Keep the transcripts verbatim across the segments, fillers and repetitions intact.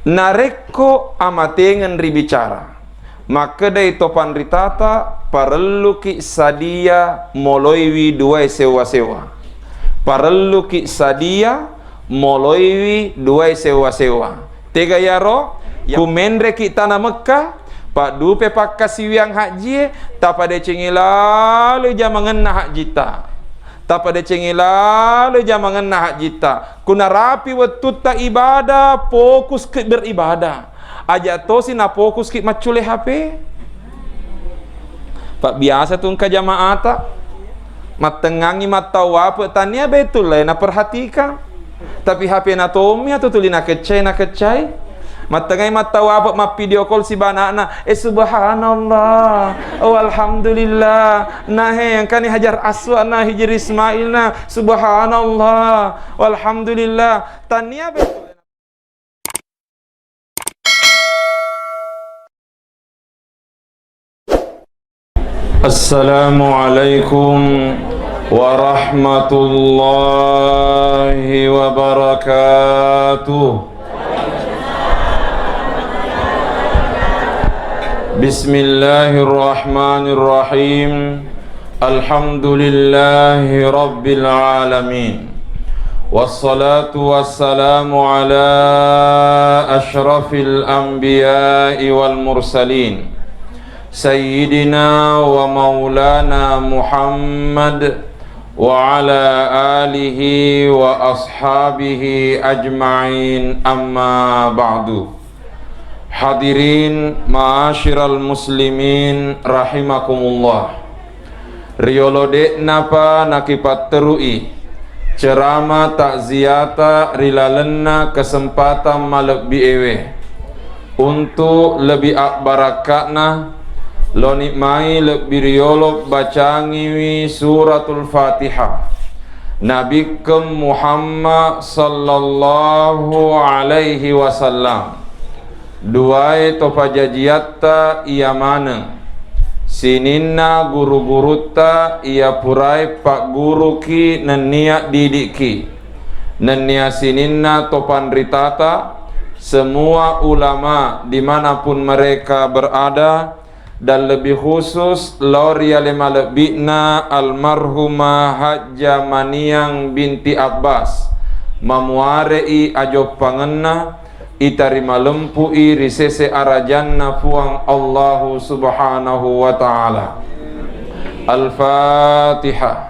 Narekko amatengeng ribicara, makkedai to panritata, parelluki sadia moloiwi duae sewwa-sewwa. Parelluki sadia moloiwi duae sewwa-sewwa. Tega iyaro? Ya. Kumenreki tana Mekka, paddupe pakkasiwiang hajjie, tapadecengi laloi jamangenna hajjitta. Tapadecengi laloi jamangenna hajjitta. Kunarapi wettutta ibadah, fokuski beribadah. Aja tosi nafokuski maccule H P. Pak, biasa tu engka jamaata mattengngangi mattawape, tania betul le naperhatikan. Tapi H P na tommi atau tuli nakeccai, nakeccai. Mattengngai mattawape, mappidio call siba anakna, eh, subhanallah, oh, alhamdulillah. Nah, he, engkani Hajar Aswad na, Hijri Ismail na, subhanallah, walhamdulillah. Tania betul. Assalamualaikum warahmatullahi wabarakatuh. Bismillahirrahmanirrahim. Alhamdulillahi rabbil alamin. Wassalatu wassalamu ala asyrafil anbiya'i wal mursalin, Sayyidina wa maulana Muhammad wa ala alihi wa ashabihi ajma'in, amma ba'du. Hadirin ma'asyiral muslimin rahimakumullah. Riolo de'napa nakipatterui cerama takziata ri lalenna kesempatan malebbi ewe, untuk lebih abbarakka'na, loni mai lebbi riolo bacangiwi Suratul Fatihah. Nabikkeng Muhammad sallallahu alaihi wasallam, duae to pajajiatta iya maneng, sininna guru-gurutta iya purae pagguruki nennia didikki, nennia sininna to panritata, semua ulama dimanapun mereka berada, dan lebih khusus lao ri ale malebbi'na almarhumah Hajjah Maniang binti Abbas, mamuare'i ajoppangenna, itarima lempu'i ri sese arajanna Puang Allahu Subhanahu wa Ta'ala. Al-Fatihah.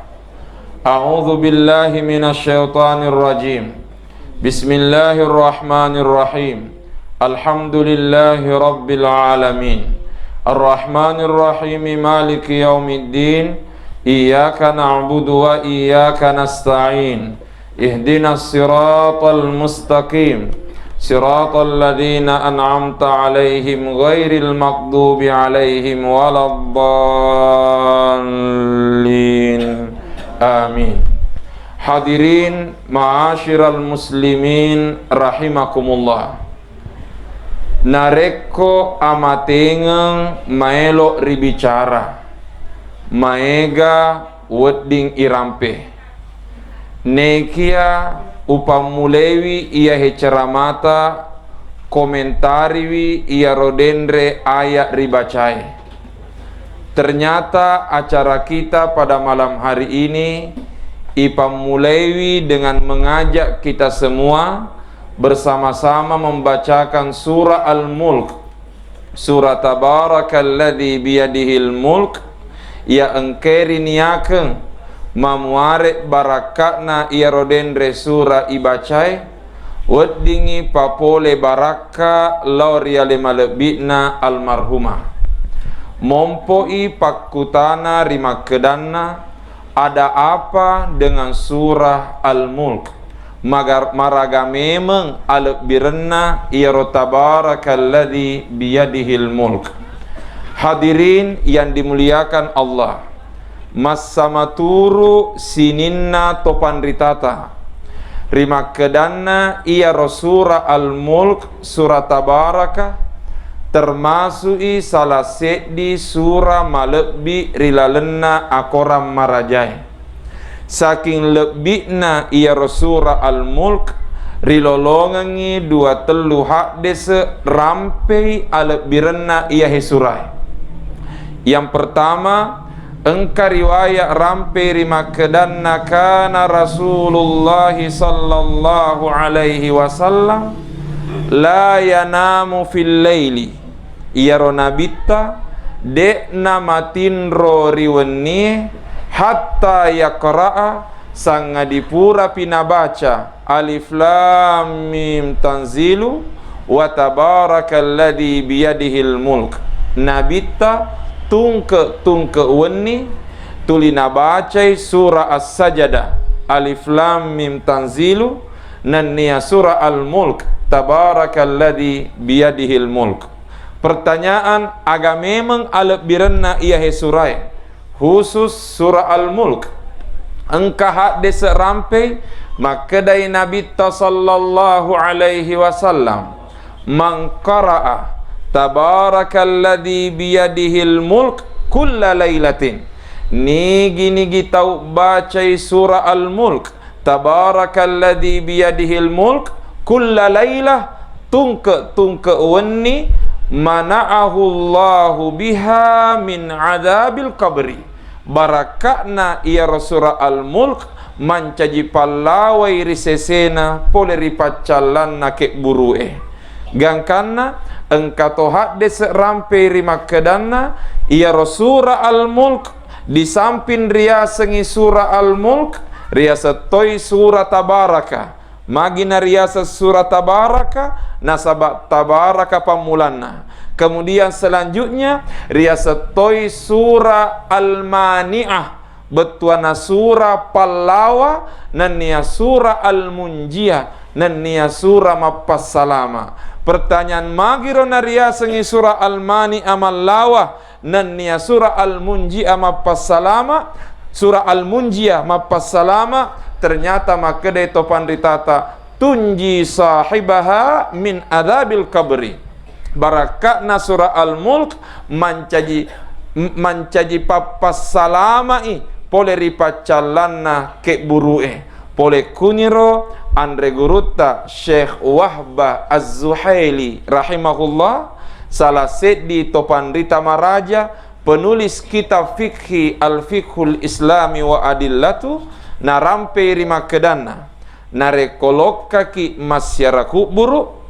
A'udzu billahi minasy syaithanir rajim. Bismillahirrahmanirrahim. Alhamdulillahi rabbil alamin. Arrahmanirrahim. Maliki yaumiddin. Iyyaka na'budu wa iyyaka nasta'in. Ihdinas siratal mustaqim. Siratal ladzina an'amta 'alaihim ghairil maghdubi 'alaihim waladdallin. Amin. Hadirin ma'asyiral muslimin rahimakumullah. Narekko amatengeng maelo ribicara, maega wedding irampe. Nekia upammulewi iyahe ceramata, komentariwi iyaro denre aya ribacae. Ternyata acara kita pada malam hari ini ipammulaiwi dengan mengajak kita semua bersama-sama membacakan surah Al-Mulk, surah Tabarakalladzi biyadihil mulk, iya engkae riniakeng mamuare barakka'na iyaro denre surah ibacae, weddingngi papole barakka lao ri ale malebbi'na almarhumah. Mompo'i pakkutana ri makkedanna, ada apa dengan surah Al-Mulk? Magar-, maraga memeng alebbirenna iyaro Tabarakalladzi biyadihil mulk? Hadirin yang dimuliakan Allah, massamaturu sininna to panritata. Rimakkedanna iyaro surah Al-Mulk, surah Tabaraka, termasu'i salah seddi surah malebbi ri lalenna akorang marajae. Saking lebbi'na iyaro surah Al-Mulk, Rilolongengngi dua tellu haddese rampei alebbirenna iyahe surae. Yang pertama, engka riwaya rampei ri makkedanna kana Rasulullah sallallahu alaihi wasallam la yanamu fil laili. Iyaro Nabitta de'na matinro ri wennie hatta yaqra'a, sangadipurapi nabaca Alif Lam Mim Tanzilu wa Tabarakalladzi biyadihil mulk. Nabitta tungke-tungke wenni tuli nabacai surah As-Sajadah, Alif Lam Mim Tanzilu, nennia surah Al-Mulk, Tabarakalladzi biyadihil mulk. Pertanyaan, aga memeng alebbirenna iyahe surae, khusus surah Al-Mulk? Engka haddese rampei, makkedai Nabitta sallallahu alaihi wasallam, "Man qara'a Tabarakalladzi biyadihil mulk kulla lailatin." Nigi-nigi tau bacai surah Al-Mulk, Tabarakalladzi biyadihil mulk, kulla lailah, tungke-tungke wenni, mana'ahu Allahu biha min adzabil qabri. Barakka'na iyaro surah Al-Mulk mancaji pallawai ri sesena pole ri paccallanna kebburu'e. Gangkanna engka to haddese rampei ri makkedanna iyaro surah Al-Mulk di samping riasengngi surah Al-Mulk, riaseng toi surah Tabaraka. Magi nariaseng surah Tabaraka? Nasaba Tabaraka pammulanna. Kemudian selanjutnya riaseng toi surah Al-Mani'ah, bettuanna surah pallawa, nennia surah Al-Munjiyah, nennia surah mappassalama. Pertanyaan, magiro nariasengngi surah Al-Mani'ah mallawa, nennia surah Al-Munji'ah mappassalama, surah Al-Munji'ah mappassalama, ternyata makkedai to panritata, "Tunji sahibaha min adzabil qabri." Barakka'na surah Al-Mulk mancaji, mancaji pappassalamai pole ri paccallanna kebburu'e. Pole kuniro, anre gurutta Syekh Wahbah Az-Zuhaili rahimahullah, salah seddi to panrita maraja, penulis kitab fikhi Al-Fiqhul Islami wa Adillatu, narampei ri makkedanna, narekko lokkaki massiara kubburu,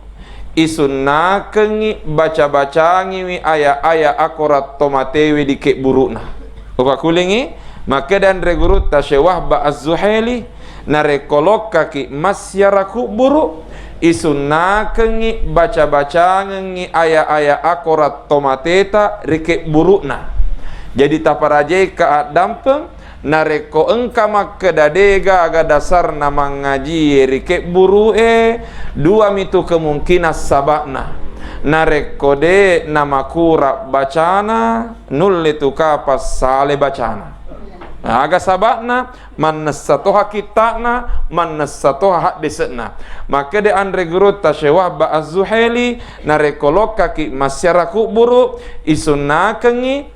isunnakengngi baca-bacangiwi aya-aya akora tomatewe di kebburu'na. Upakkulingi, makkeda anre gurutta Syekh Wahbah Az-Zuhaili, narekko lokkaki massiara kubburu, isunnakengngi baca-bacangengngi aya-aya akora tomateta ri kebburu'na. Jadi taparajaika addampeng, narekko engka makkeda de gaga dasarna mangngajie ri kebburu'e, dua mitu kemungkinan saba'na. Narekko de namakura bacana, nulle tu kapang sale bacana. Aga saba'na? Mannessa toha kitta'na, mannessa toha haddese'na. Makkeda anre gurutta Syekh Wahbah Az-Zuhaili, narekko lokkaki massiara kubburu, isunnakengngi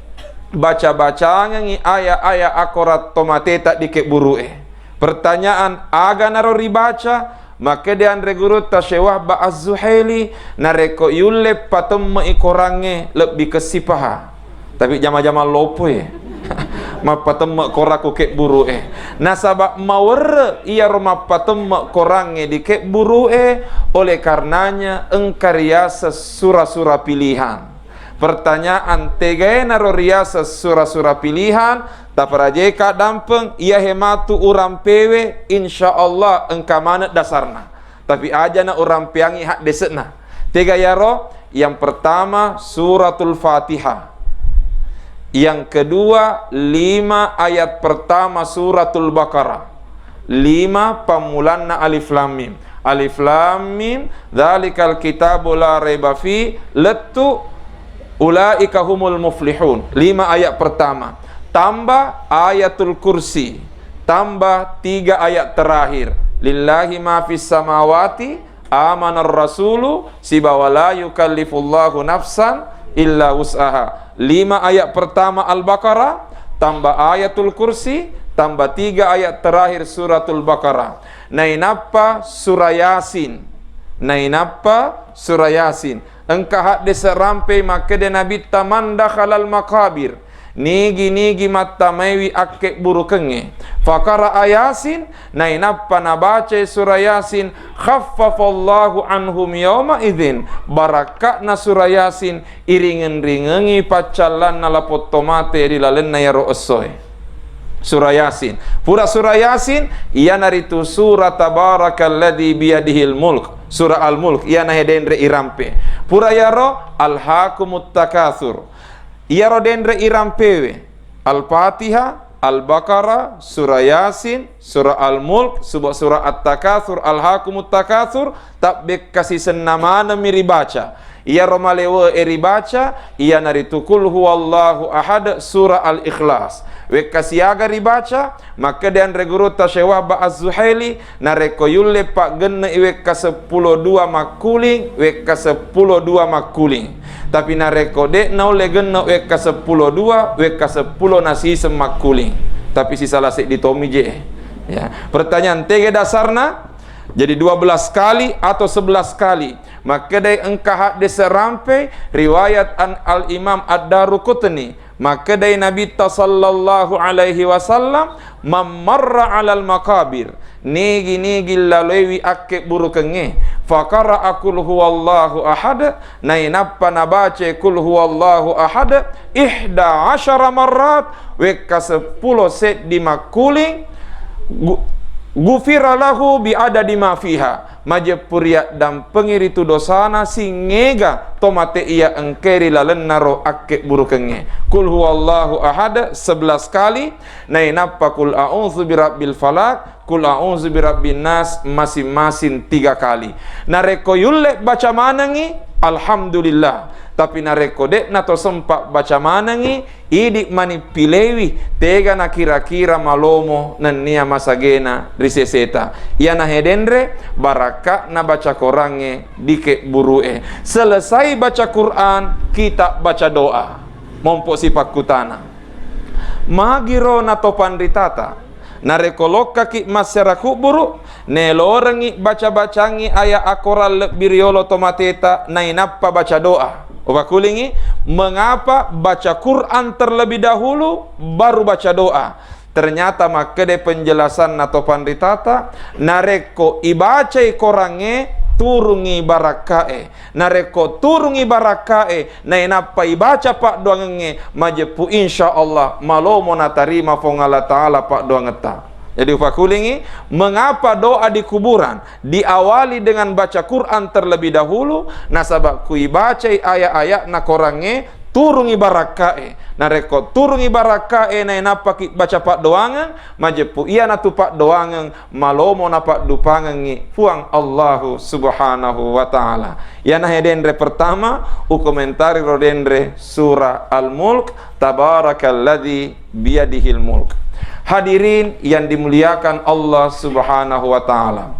baca-bacangengngi aya-aya akora tomateta di kebburu'e. Pertanyaan, aga naro ribaca? Makkeda anre gurutta Syekh Wahbah Az-Zuhaili, narekko yulle patemme'i korangnge, lebbi kessi paha. Tapi jama-jamang loppo e. Mappatemme' korang ku kebburu'e. Nasaba mawerre' iyaro mappatemme' korangnge di kebburu'e, oleh karenanya engka riaseng sura-sura pilihan. Pertanyaan, tegaenaro riaseng sura-sura pilihan? Taparajeka dampeng, iyahe matu urampewe, insya Allah engka maneng dasarna. Tapi aja na urampeangngi haddese'na. Tega yaro? Yang pertama, Suratul Fatihah. Yang kedua, lima ayat pertama Suratul Baqarah. Lima pammulanna Alif Lam Mim. Alif Lam Mim, dzalikal kitabu la raiba fi, lettu, ulaika humul muflihun. Lima ayat pertama. Tambah Ayatul Kursi. Tambah tiga ayat terakhir. Lillahi ma fis samawati, amanar rasulu, sibawa la yukallifullahu nafsan illa wus'aha. Lima ayat pertama Al-Baqarah, tambah Ayatul Kursi, tambah tiga ayat terakhir Suratul Baqarah. Nainappa Surah Yasin. Nainappa Surah Yasin. Engka haddese' rampei makkeda Nabitta, "Man dakhalal maqabir." Nigi-nigi mattamaiwi akkebburukengnge. Faqara'a Yasin, nainappa nabacai Surah Yasin, khaffafallahu anhum yauma idzin. Barakka'na Surah Yasin, iringeng-ringengi paccallanna lapong to mate ri lalenna iyaro essoe. Surah Yasin. Pura Surah Yasin, iyanaritu Surah Tabarakalladzi biyadihil mulk. Surah Al-Mulk, iyana hedenre irampe. Pura iyaro, Alhakumut Takatsur. Iyaro denre irampewe, Al-Fatihah, Al-Baqarah, Surah Yasin, Surah Al-Mulk, suba Surah At-Takatsur, Alhakumut Takatsur, tabbekka sisenna manemmi ribaca. Iyaro malewe e ribaca, iyanaritu Qul Huwallahu Ahad, Surah Al-Ikhlas. Wekka siaga ribaca, makkeda anre gurutta Syekh Wahbah Az-Zuhaili, narekko yulle paggenne'i wekka seppulo dua makkuling, wekka seppulo dua makkuling. Tapi narekko de' naulle genne' wekka seppulo dua, wekka seppulo nasiseng makkuling. Tapi sisala seddi tommi je. Ya. Pertanyaan, tega dasarna? Jadi dua belas kali atau sebelas kali? Makkedai engka haddese' rampe riwayat an Al-Imam Ad-Daruqutni. Makkedai Nabitta sallallahu alaihi wasallam, "Man marra alal maqabir," nigi-nigi laloiwi akkebburukengnge, "faqara'a qul huwallahu ahad," nainappa nabaca qul huwallahu ahad ihda asyara marrat, wekka seppulo seddi makkuling, gu-, gufira lahu bi adadi ma fiha, majeppu riaddampengi ritu dosana singngega tomate iya engkae ri lalennaro akkebburukengnge. Qul huwallahu ahad sebelas kali, nainappa qul a'udzu birabbil falaq, qul a'udzu birabbin nas masing-masing tiga kali. Narekko yulle baca manengngi, alhamdulillah. Tapi narekko de'na to sempa baca manengngi, idi' mani pilewi, tega nakira-kira malomo nennia masagena ri seseta. Iyana hedenre, barakka'na baca korangnge dikebburu'e. Selesai baca Quran, kita baca doa. Mompo sipakkutana. Magiro natopanritata. Narekko lokkaki massera kubburu, nelorengngi baca-bacangngi aya akorang lebbi riolo tomateta nainappa baca doa. Upakulingi, mengapa baca Quran terlebih dahulu, baru baca doa? Ternyata makkeda penjelasanna topanritata, narekko ibacai korangnge, turungi barakkae. Narekko turungi barakkae, nainappa ibaca paddoangengnge, majeppu, insya Allah, malomo natarima Puang Allah Ta'ala paddoangetta. Jadi, upakulingi, mengapa doa di kuburan diawali dengan baca Quran terlebih dahulu? Nasaba ku ibacai ayat-ayatna korangnge, turungi barakkae. Narekko turungi barakkae, nainappaki baca paddoangeng, majeppu iyanatu paddoangeng malomo napaddupangengngi Puang Allahu Subhanahu wa Ta'ala. Iyana hedenre pertama, ukomentari ro denre surah Al-Mulk, tabarakalladzi biyadihil mulk. Hadirin yang dimuliakan Allah Subhanahu wa Ta'ala.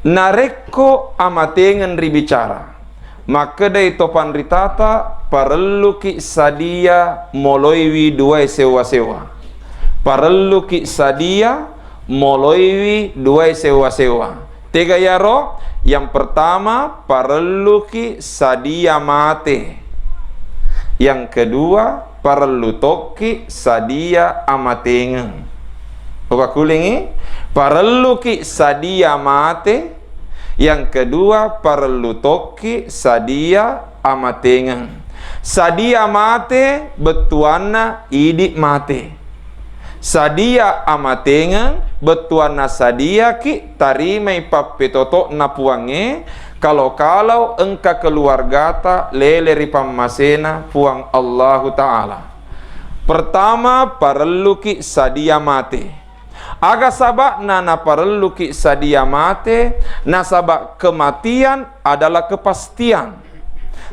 Narekko amatengeng ribicara, makkedai topanritata, parelluki sadia moloiwi duae sewa-sewa. Parelluki sadia moloiwi duae sewa-sewa. Tega iyaro? Yang pertama, parelluki sadia mate. Yang kedua, parellu tokki sadia amatengeng. Upakulingi, parelluki sadia mate. Yang kedua, parellu tokki sadia amatengeng. Sadia mate bettuanna idi' mate. Sadia amatengeng bettuanna sadiaki tarimai pappetoto'na Puangnge, kalau-kalau engka keluargata lele ri pammasena Puang Allahu Ta'ala. Pertama, parelluki sadia mate. Aga saba'na naparelluki sadia mate? Nasaba kematian adalah kepastian.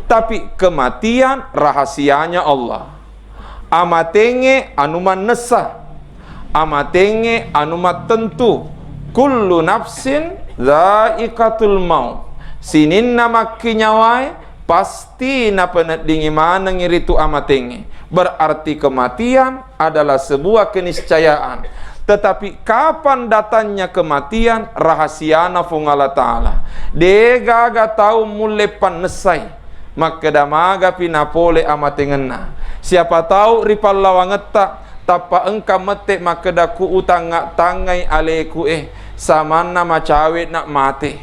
Tapi kematian rahasianya Allah. Amatengnge anu mannessa. Amatengnge anu mattentu. Kullu nafsin dzaiqatul maut. Sininna makkinyawae pasti napeneddingi manengngi ritu amatengnge. Berarti kematian adalah sebuah keniscayaan. Tetapi kapan datangnya kematian, rahasiana Puang Allah Ta'ala. Degaga tau mulle pannessai. Makkeda, magapi napole amatengenna. Siapa tau ri pallawangetta, tappa engka mette makkeda, ku utangnga-tangngai aleku e, samanna macawe'na mate.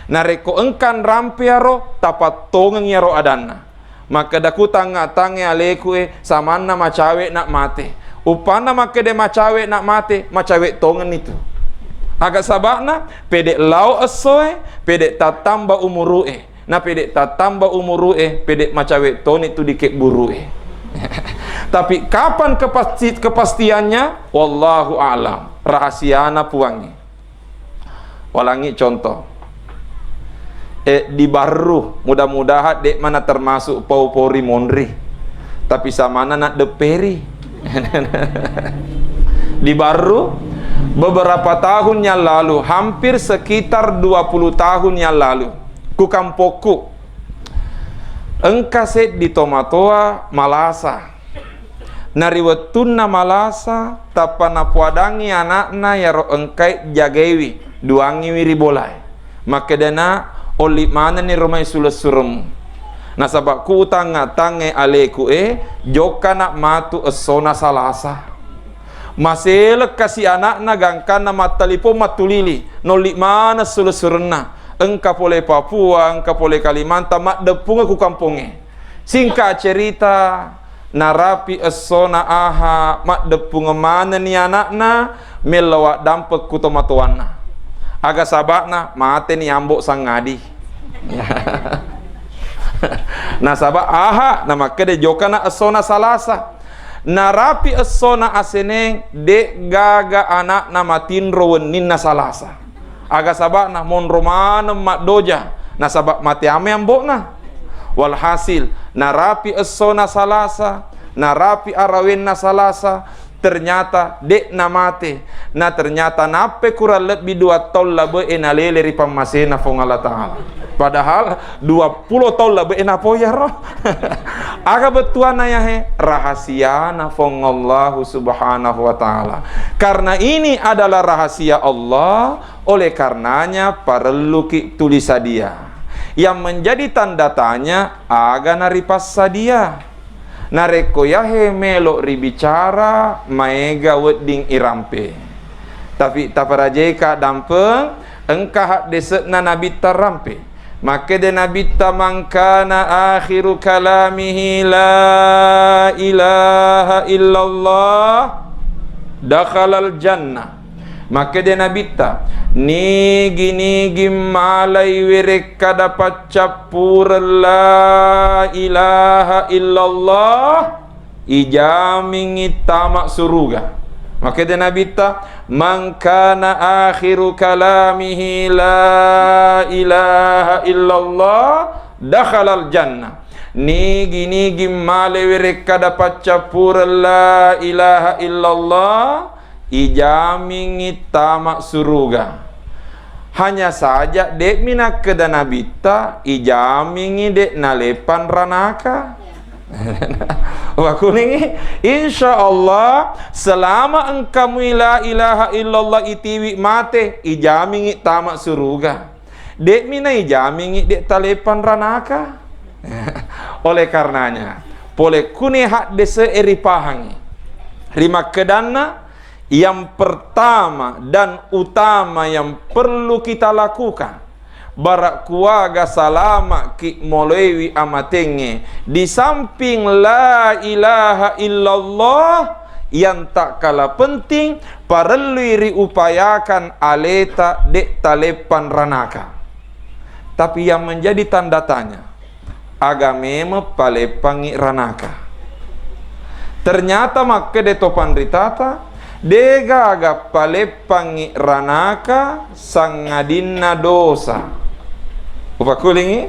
Narekko engka nrampearo, tapattongengngi aro adanna. Makkeda, ku tangnga-tangngai aleku e, samanna macawe'na mate. Uppanna makkeda macawe'na mate, macawe' tongenni tu. Aga saba'na, pede' lao essoe, pede' tattamba umuru'e. Na pede' tattamba umuru'e, pede' macawe' toni tu dikebburu e. Tapi kapan kepasti-, kepastiannya? Wallahu a'lam. Rahasiana Puangnge. Walangngi contoh. Eh, di Barru, mudah-mudahan de'ma na termasuk pau-pau ri monri. Tapi samanna naddepperi. Di Barru, beberapa tahun yang lalu, hampir sekitar dua puluh tahun yang lalu, ku kampokku, engka seddi tomatoa malasa. Na ri wettunna malasa, tappa napoadangngi ana'na iyaro engkai jagaiwi, duangngiwi ri bolae. Makkedana, olli manenni ro mai sulessuremmu. Nasaba ku utangnga-tangngai aleku e, jokkana matu essona Salasa. Maselekka si ana'na gangkanna mattalipong mattulili, nolli maneng sulessurenna. Engka pole Papua, engka pole Kalimantan, maddeppungeng ku kampongnge. Singkat cerita, narapi essona Aha, maddeppungeng manenni ana'na, mello waddampeng ku tomatoanna. Aga saba'na, mateni Ambo Sangadi. Nasaba Aha, namakkeda jokkana essona Salasa. Narapi essona Aseneng, de'gaga ana'na matinro wenninna Salasa. Aga saba'na, monro maneng maddoja, nasaba mate ame ambo'na. Walhasil, narapi essona Salasa, narapi arawenna Salasa, ternyata de'na mate. Na ternyata nappai kurang lebbi dua taung labe'e nalele ri pammasena Puang Allah Ta'ala. Padahal dua puluh taung labe'e napoiyaro. Aga bettuanna yahe? Rahasiana Puang Allahu Subhanahu wa Ta'ala. Karena ini adalah rahasia Allah, oleh karenanya parelluki tuli sadia. Yang menjadi tanda tanya, aga naripassadia? Narekko yahe melo ribicara, maega wedding irampe. Tapi taparajeka dampeng, engka haddese'na Nabitta rampe. Makkeda Nabitta, "Man kana akhiru kalamihi la ilaha illallah, dakhalal jannah." Makkeda Nabitta, "Nigi-nigi malai werekkada paccappureng la ilaha illallah, ijamingngi tama suruga." Makkeda Nabitta, "Man kana akhiru kalamihi la ilaha illallah, dakhalal jannah." Nigi-nigi male werekkada paccappureng la ilaha illallah, ijamingngi tama suruga. Hanya saja, de'mi nakkeda Nabitta, ijamingngi de' naleppang ranaka. Wakuningi, insya Allah, selama engka mui la ilaha illallah itiwi mate, ijamingngi tama suruga. De'mi naijamingngi de' taleppang ranaka. Oleh karenanya, pole kune haddese'e ripahangi. Rimakkedanna, yang pertama dan utama yang perlu kita lakukan, bara kuaga salama'ki moloiwi amatengnge, di samping la ilaha illallah, yang tak kalah penting, parellui riupayakan aleta de' taleppang ranaka. Tapi yang menjadi tanda tanya, aga memeng paleppangngi ranaka? Ternyata makkeda to panritata, degaga paleppangngi ranaka sangadinna dosa. Upakulingi,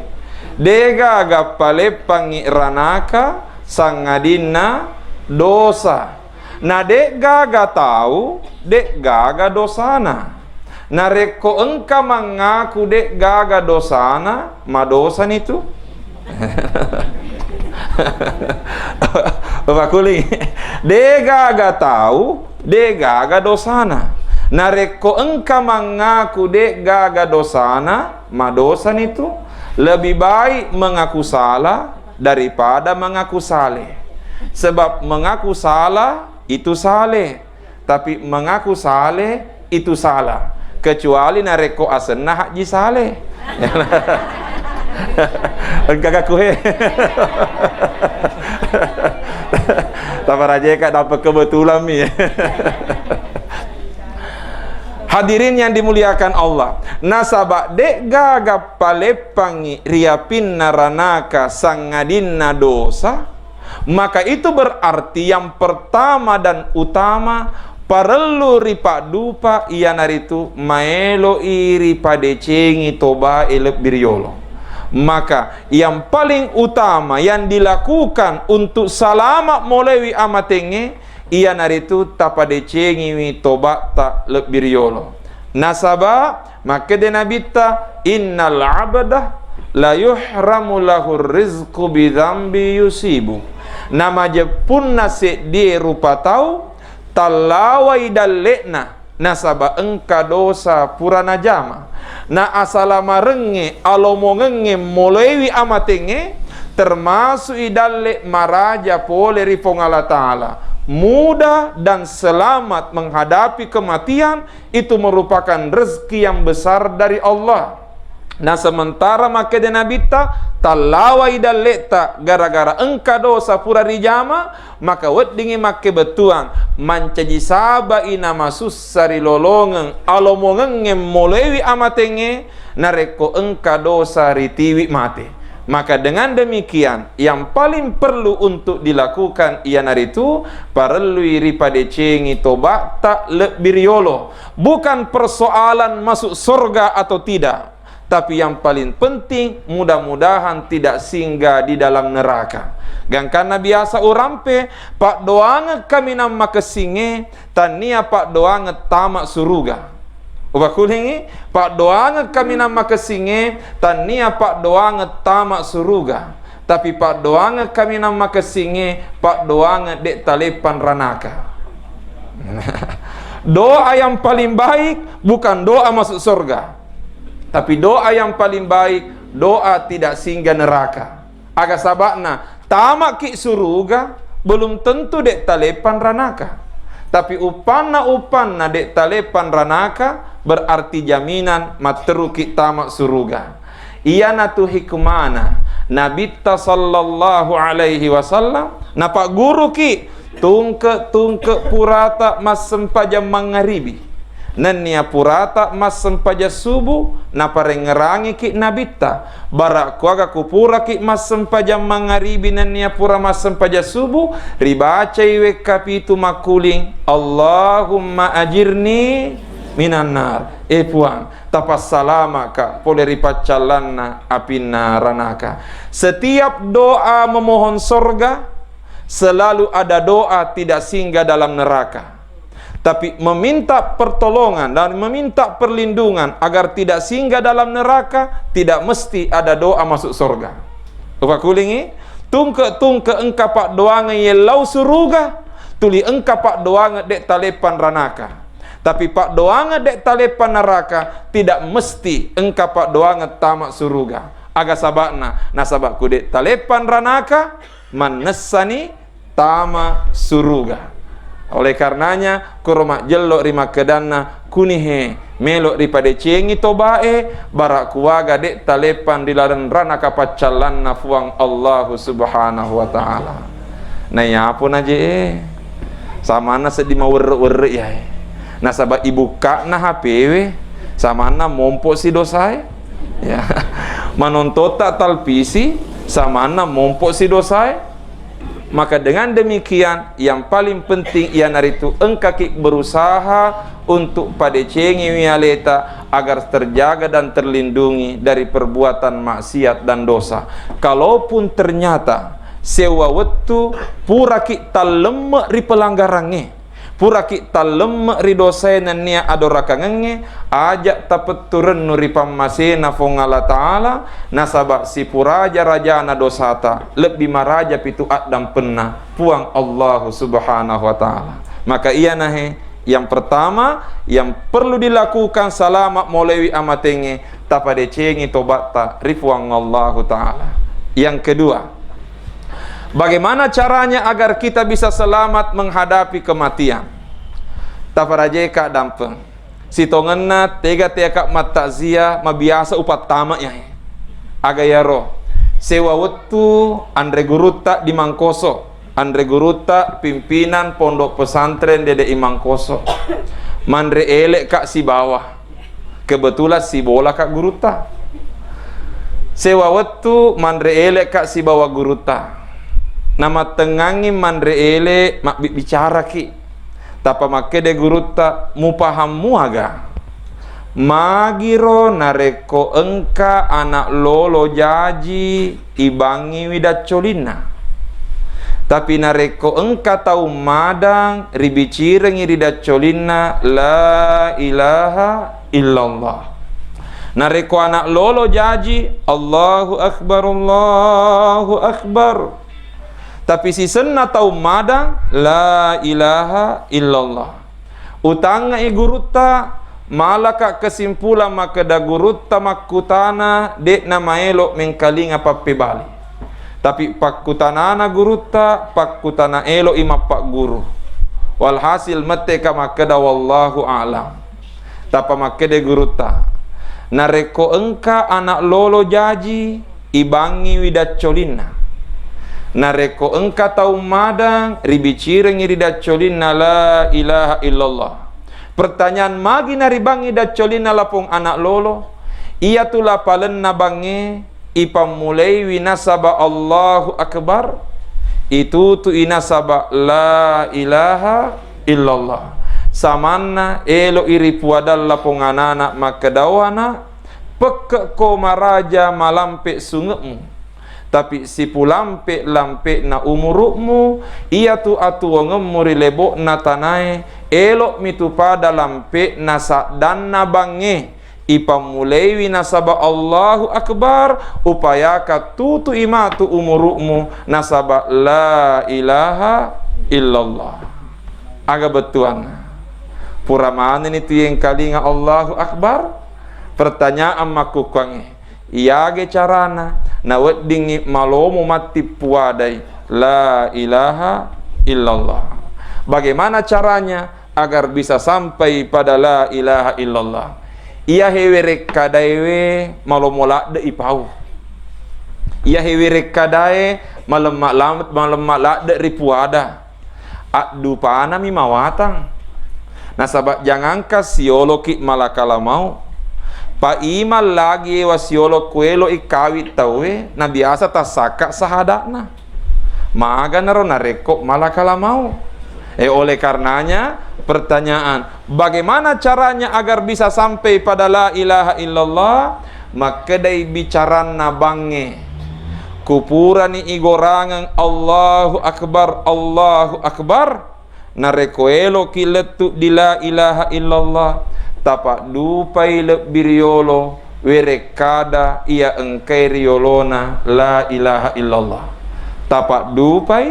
degaga paleppangngi ranaka sangadinna dosa. Na de'gaga tau, de'gaga dosana. Narekko engka mangaku de'gaga dosana, madosani tu. Pakuling. Degaga tau, degaga dosana. Narekko engka mangaku degaga dosana, madosani tu. Lebih baik mengaku salah daripada mengaku saleh. Sebab mengaku salah itu saleh, tapi mengaku saleh itu salah. Kecuali narekko asenna Haji Saleh. Engka kaku he. Taparajeka dapat kebetulan mi. Hadirin yang dimuliakan Allah, nasaba de'gaga paleppangngi riapinna ranaka sangadinna dosa, maka itu berarti yang pertama dan utama parellu ripaddupa iyanaritu maelo'i ripadecengi tobae lebbi riyolo. Maka yang paling utama yang dilakukan untuk salama' molewi amatengnge, iyanaritu tapadecengiwi tobatta lebbi riyolo. Nasaba makkeda Nabitta, "Innal abda la yuhramu lahur rizqu bidzambi yusibu." Namajeppunna seddie rupa tau tallawai dalle'na nasaba engka dosa pura najama. Na asalamarengnge, alomongengnge molewi amatengnge, termasui dalle maraja pole ri Puang Allah Ta'ala. Mudah dan selamat menghadapi kematian, itu merupakan rezeki yang besar dari Allah. Na sementara makkeda Nabitta, tallawai dalle'ta gara-gara engka dosa pura rijama, maka weddingngi makkebettuang mancaji saba'i namasussa ri lolongeng alomongengnge molewi amatengnge, narekko engka dosa ritiwi mate. Maka dengan demikian, yang paling perlu untuk dilakukan iyanaritu parellui ripadecengi tobatta lebbi riyolo. Bukan persoalan masuk surga atau tidak, tapi yang paling penting, mudah-mudahan tidak singgah di dalam neraka. Gangkanna biasa urampe, paddoangeng kaminang makessingnge, tannia paddoangeng tama suruga. Upakulingi, paddoangeng kaminang makessingnge, tannia paddoangeng tama suruga. Tapi paddoangeng kaminang makessingnge, paddoangeng de' taleppang ranaka. Doa yang paling baik bukan doa masuk surga. Tapi doa yang paling baik, doa tidak singgah neraka. Aga saba'na, tamaki suruga, belum tentu de' taleppang ranaka. Tapi uppanna-uppanna de' taleppang ranaka, berarti jaminan matteruki tama suruga. Iyanatu hikmana Nabitta sallallahu alaihi wasallam, napagguruki tungke-tungke purata massempajang mangngaribi. Nennia purata massempajang subuh, naparengngerangiki Nabitta. Bara kuaga kupuraki massempajang mangngaribi nennia pura massempajang subuh, ribacai wekka pitu makkuling, "Allahumma ajirni minan nar." Eh Puang, tapassalamaka pole ri paccallanna apinna ranaka. Setiap doa memohon sorga, selalu ada doa tidak singgah dalam neraka. Tapi meminta pertolongan dan meminta perlindungan agar tidak singgah dalam neraka, tidak mesti ada doa masuk sorga. Upakulingi, tungke-tungke engka paddoangeng yellau suruga, tuli engka paddoangeng de' taleppang ranaka. Tapi paddoangeng de' taleppang neraka, tidak mesti engka paddoangeng tama suruga. Aga saba'na? Nasaba ku de' taleppang ranaka, mannessani tama suruga. Oleh karenanya, koro majjello ri makkedanna, kunihe melo ripadecengi tobae, bara kuaga de' taleppang ri laleng ranaka paccallanna Puang Allahu Subhanahu wa Ta'ala. Naiyapo naje e, samanna seddi mawerre-werre yae. Nasaba ibukka'na H P we, samanna mompo si dosae. Ya. Manontotta talpisi, samanna mompo si dosae. Maka dengan demikian, yang paling penting iyanaritu engkaki berusaha untuk padecengiwi aleta agar terjaga dan terlindungi dari perbuatan maksiat dan dosa. Kalaupun ternyata sewwa wettu puraki tallemme ri pelanggarangnge, Puraki tallemme ri dosae nennia adorakangengnge, aja tapetturennu ri pammasena Fuang Allah Ta'ala, nasaba sipuraja-rajana dosata, lebbi maraja pitu addampenna Puang Allahu Subhanahu wa Ta'ala. Maka iyanahe yang pertama yang perlu dilakukan salama molewi amatenge, tapadecengi tobatta ri Puang Allahu Ta'ala. Yang kedua, bagaimana caranya agar kita bisa selamat menghadapi kematian? Taparajeka dampeng. Sitongenna tega-tega ka mattakziah, mabiasa upattama yae. Aga yaro, sewa wettu anre gurutta di Mangkoso, anre gurutta pimpinan pondok pesantren dede i Mangkoso. Manre ele ka sibawa. Kebetulan sibola ka gurutta. Sewa wettu manre ele ka sibawa gurutta. Namattengngangi manre ele mabbibbicara ki. Tappa makkeda gurutta, "Mupahammu aga? Magiro narekko engka anak lolo jaji ibangiwi daccolinna. Tapi narekko engka tau madang ribicirengi ri daccolinna la ilaha illallah. Narekko anak lolo jaji, Allahu Akbar, Allahu Akbar. Tapi sisenna tau madang, la ilaha illallah." Utangngai gurutta, malaka kesimpulan makkeda gurutta makkutana, de'na maelo mengkalinga pappebali. Tapi pakkutanana gurutta, pakkutana eloi mappagguru. Walhasil metteka makkeda wallahu a'lam. Tappa makkeda gurutta, narekko engka anak lolo jaji, ibangiwi daccolinna. Narekko engka tau madang, ribicirengi ri daccolinna la ilaha illallah. Pertanyaan, magi naribangi daccolinna lapong anak lolo? Iyatu lapalenna bangnge ipammulaiwi nasaba Allahu Akbar, itutui nasaba la ilaha illallah. Samanna eloi ripuadang lapong anana makkedawana, Pekke ko maraja malampe sunge'mu, tapi sipulampe-lampena umuru'mu, iyatu atuwongemmu ri lebo'na tanae, elo'mi tu pada lampe'na saddanna bangnge, ipammulaiwi nasaba Allahu Akbar, upayaka tutui matu umuru'mu nasaba la ilaha illallah. Aga bettuanna? Pura manenni tu yengkalinga Allahu Akbar? Pertanyaan makkukkuangnge, iyage carana naweddingngi malomo matti puadai la ilaha illallah? Bagaimana caranya agar bisa sampai pada la ilaha illallah? Iyahe werekkadaewe malomo ladde ipau. Iyahe werekkadae malemma lam-, malemma ladde ripuada. Addupanami mawatang. Nasaba jangangka sioloki malakala mau. Paimang lagi ewa siolo kueloi kawi tauwe, na biasa tassakka sahada'na. Maganaro narekko malakala mau. Eh, oleh karenanya, pertanyaan, bagaimana caranya agar bisa sampai pada la ilaha illallah? Makkedai bicaranna bangnge, kupurani igorangeng Allahu Akbar, Allahu Akbar. Narekko eloki lettu di la ilaha illallah, tapaddupai lebbi riyolo werekkada iya engkai riyolona la ilaha illallah. Tapaddupai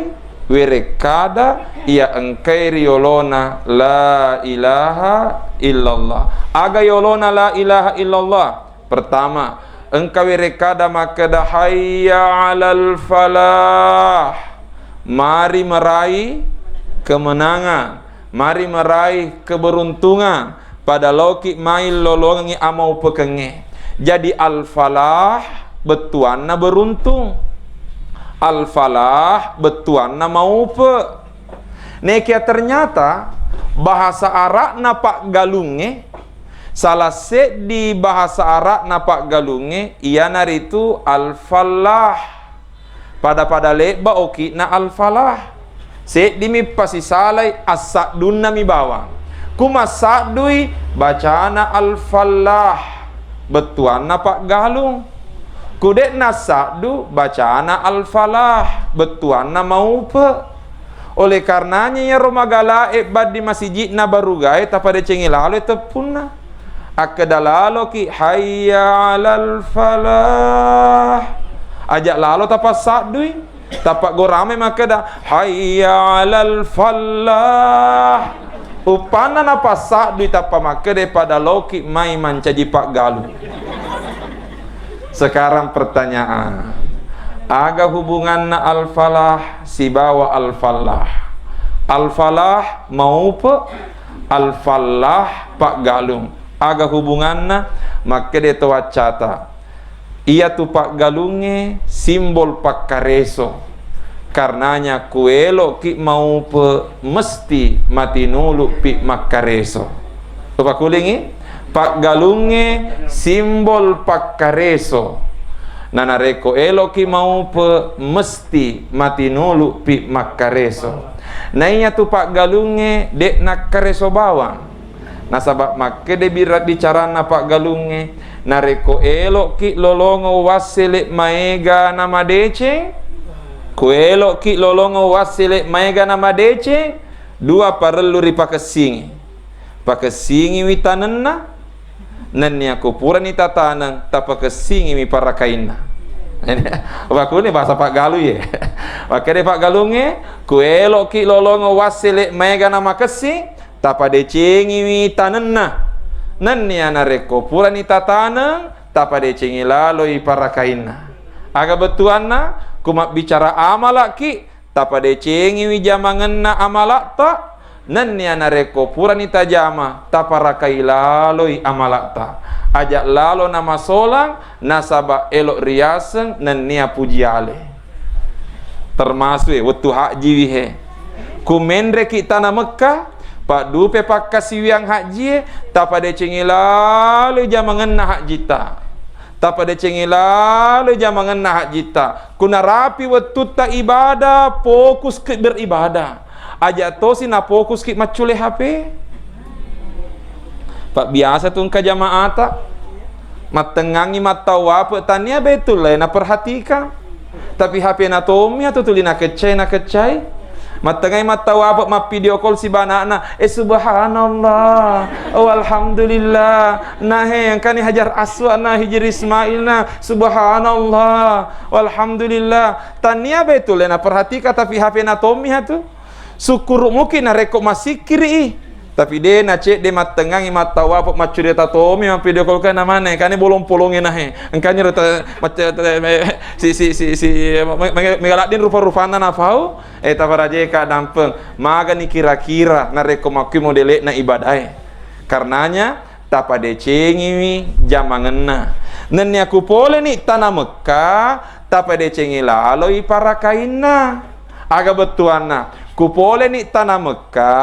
werekkada iya engkai riyolona la ilaha illallah. Aga yolona la ilaha illallah? Pertama, engka werekkada makkeda, "Hayya 'alal falah." Mari meraih kemenangan, mari meraih keberuntungan. Pada loki mai lolongengngi amaupekengnge. Jadi al-falah bettuanna beruntung. Al-falah bettuanna maupe. Nekia ternyata bahasa Arabna paggalungnge, salah seddi bahasa Arabna paggalungnge iyanaritu al-falah. Pada-pada lebba oki'na al-falah. Seddimi pasisalai, assaddunnami bawang. Ku massaddui, bacana al-falah, bettuanna paggalung. Ku de'na saddu, bacana al-falah, bettuanna maupe. Oleh karenanya iyaro magalae baddi masiji'na barugae tapadecengi laloi teppunna. Akkeda laloki, "Hayya 'alal falah." Aja lalo tapassaddui, tapaggoramai makkeda, "Hayya 'alal falah." Uppanna napassaddui tappa makkeda, "Pada loki mai mancaji paggalung." Sekarang pertanyaan, aga hubunganna al-falah sibawa al-fallah? Al-falah maupe, al-fallah paggalung. Aga hubunganna? Makkeda to waccata, iyatu paggalungnge simbol pakkareso. Karenanya kueloki maupe mesti matinulupi makkareso. Upakulingi, paggalungnge simbol pakkareso. Na narekko eloki maupe mesti matinulupi makkareso. Naiyatu paggalungnge de' nakkareso bawang. Nasaba makkeda bira-, bicaranna paggalungnge, narekko eloki lolongo wassele maega namadeceng, ku eloki lolongo wassele maega namadeceng, dua parellu ripakessingi. Pakessingiwi tanenna, nennia ku purani tataneng, tapakessingiwi parakainna. Wakuni bahasa paggalu ye. Makkeda paggalungnge, ku eloki lolongo wassele maega namakessing, tapadecengiwi tanenna. Nennia narekko purani tataneng, tapadecengi laloi parakainna. Aga bettuanna? Ku mabbicara amalaki, tapadecengiwi jamangenna amala'ta. Nennia narekko purani tajama, taparakai laloi amala'ta. Aja lalo namasolang, nasaba elo riaseng nennia puji ale. Termasuk e, wettu hajjiwi he. Ku menreki tana Mekka, paddupe pakkasiwiang hajjie, tapadecengi laloi jamangenna hajjitta. Tapadecengi laloi jamangenna hajjitta. Ku narapi wettutta ibadah, fokuski beribadah. Aja tosi nafokuski maccule H P. Pak biasa tu engka jamaata mattengngangi mattawape, tania betul le naperhatikan. Tapi H P na tommi atu tuli nakeccai, nakeccai. Mattengngai mattawape mappidio call sibanana, eh, subhanallah, oh, alhamdulillah. Nah, he, engkani Hajar Aswad na, Hijri Ismail na, subhanallah, walhamdulillah. Tania betul le naperhatikan, tapi H P na tommi atu. Sukkuru muki narekko massikkiri i. Tapi de nacedde mattengngangi mattawape maccurita tommi mappidio call kana maneng, kani bolong-polonge nahe. Engkani ro ta-, macca-, ta-, me-, si, si, si, si, me-, me-, mega ladding rupa-rupanna nafau, eh, taparajeka dampeng. Magani kira-kira narekko makkui modele'na ibadae. Karenanya, tapadecengiwi jamangenna. Nennia ku poleni tana Mekka, tapadecengi laloi parakainna. Aga bettuanna? Ku poleni tana Mekka,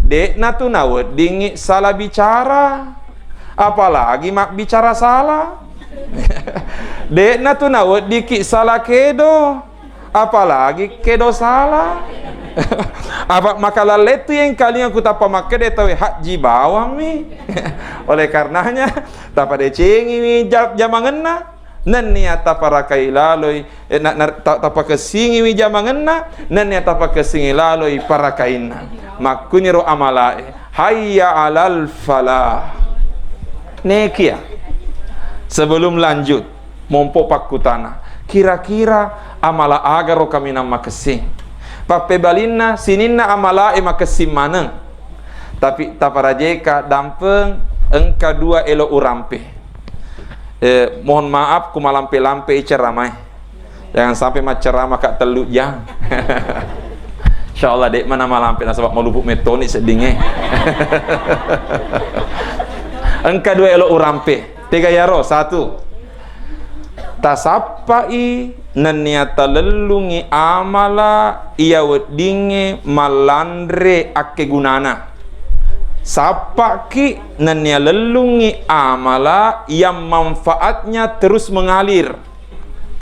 de'na tu naweddingi sala bicara. Apalagi mabbicara sala. De'na tu naweddiki sala kedo. Apalagi kedo sala. Apa makalallettu yengkalinga ku tappa makkeda tawe hajji bawammi. Oleh karenanya, tapadecengiwi ja-, jamangenna, nennia taparakai laloi, eh, na-, na-, ta-, tapakessingiwi jamangenna, nennia tapakessingi laloi parakainna. Makkuniro amalae. Hayya alal falah. Nekia. Sebelum lanjut, mompo pakkutana, kira-kira amala agaro kaminang makessing? Pappebalinna, sininna amalae makessing maneng. Tapi taparajeka dampeng, engka dua elo urampe. Eh, mohon maaf ku malampe-lampe i ceramae. Jangan sampai macceramaka tellu jang. Insyaallah de mana malampe nasaba malupu mettoni seddingnge. Engka dua elo urampe. Tega yaro? Satu. Tasappai nennia talellungi amala iya weddingnge mallanre akkegunana. Sappaki nennia lellungi amala yang manfaatnya terus mengalir.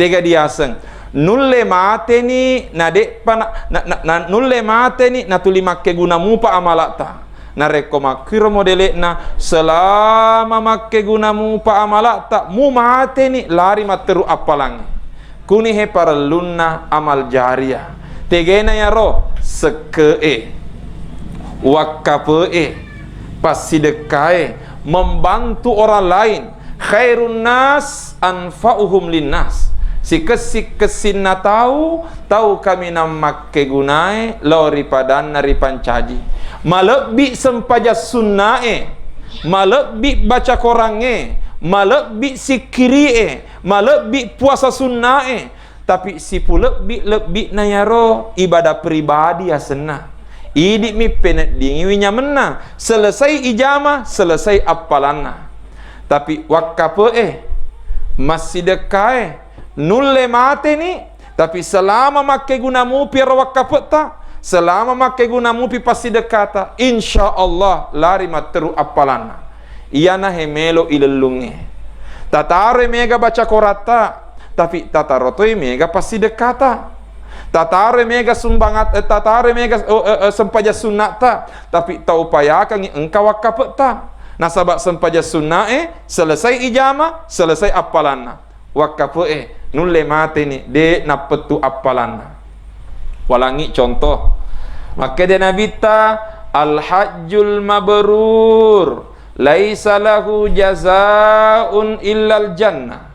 Tega diaseng? Nulle mateni na de'pa na, na, na, na, nulle mateni natuli makkeguna mupa amala'ta. Narekko makkiro modele'na, selama makkeguna mupa amala'ta, mumateni lari matteru appalangnge. Kuni he parellunna amal jariah. Tegena yaro, Sekke'e, wakkape'e, passidekkae, membantu orang lain, khairun nas anfa'uhum linnas. Sikessi-kessinna tau, tau kaminang makkegunae lao ri padanna ripancaji. Malebbi sempajang sunnae, malebbi baca korangnge, malebbi sikkirie, malebbi puasa sunnae, tapi sipulebbi-lebbi'na yaro ibadah pribadi asenna. Idi'mi peneddingiwi nyamenna, selesai ijama, selesai appalanna. Tapi wakkape'e, massidekkae, nulle mateni, tapi selama makkeguna mupi ero wakkape'ta, selama makkeguna mupi passidekkata, insya Allah lari matteru appalanna. Iyana he melo ilellungnge. Tataroi mega baca koratta, tapi tataro toi mega passidekkata. Tataroi mega sumbangat, eh, tataroi mega, oh, eh, eh, sempajang sunnata, tapi taupayakangngi engka wakkape'ta. Nasaba sempajang sunnae selesai ijama, selesai appalanna. Wakkape'e, nulle mateni, de nappettu appalanna. Walangi contoh. Makkeda Nabitta, "Al-hajjul mabrur laisa lahu jazaun illal jannah."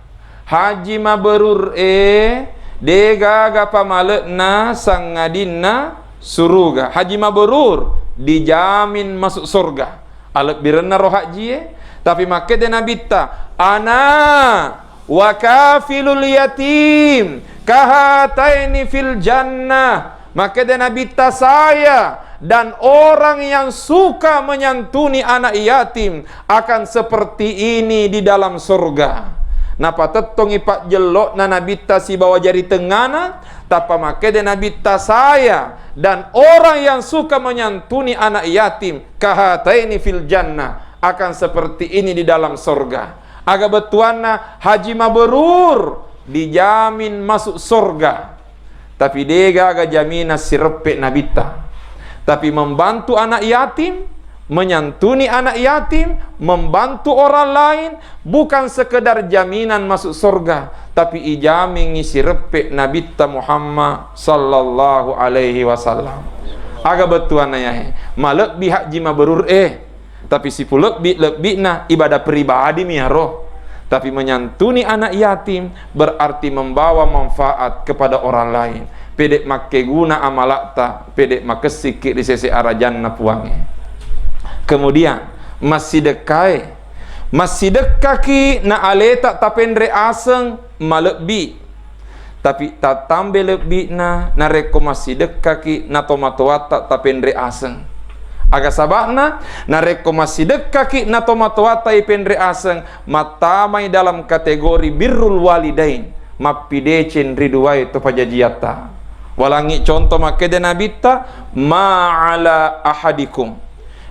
Haji mabrur e, de gaga pamale'na sangadinna suruga. Haji mabrur dijamin masuk surga. Alebbirenna ro hajjie, tapi makkeda Nabitta, "Ana wa kafilul yatim kahataini fil jannah." Makkeda Nabitta, "Saya dan orang yang suka menyantuni anak yatim akan seperti ini di dalam surga." Napatettongi pajjello'na Nabitta sibawa jari tengngana, tappa makkeda Nabitta, "Saya dan orang yang suka menyantuni anak yatim kahataini fil jannah akan seperti ini di dalam surga." Aga bettuanna haji mabrur dijamin masuk surga. Tapi de gaga jaminan sireppe Nabitta. Tapi membantu anak yatim, menyantuni anak yatim, membantu orang lain, bukan sekedar jaminan masuk surga, tapi ijamingi sireppe Nabitta Muhammad sallallahu alaihi wasallam. Aga bettuanna yahe, malebbi haji mabrur e. Tapi sipulebbi-lebbi'na ibadah pribadi mi aro. Tapi menyantuni anak yatim berarti membawa manfaat kepada orang lain. Pede makkeguna amala'ta, pede makessikki ri sese arajanna Puangnge. Kemudian, massidekkae. Massidekkaki na aleta tapenre aseng malebbi. Tapi tattambe lebbi'na narekko massidekkaki na tomatoatta tapenre aseng. Aga saba'na? Narekko massidekkaki na tomatoatta ipenre aseng, mattamai dalam kategori birrul walidain, mappideceng ri duae to pajajiatta. Walangi conto makkeda Nabitta, "Ma ala ahadikum."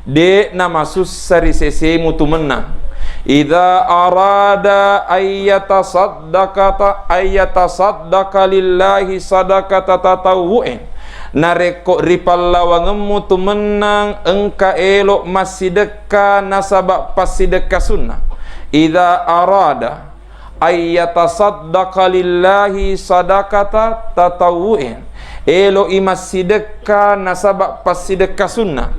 De'na masussa ri sesemu tu mennang. Idza arada ayyatasaddaqata, ayyatasaddaqa lillahi sadaqata tatawwu'in. Narekko ri pallawangemmu tu mennang engka elo massidekka nasaba passidekka sunnah. Idza arada ayyatasaddaqa lillahi sadaqata tatawwu'in, elo'i massidekka nasaba passidekka sunnah,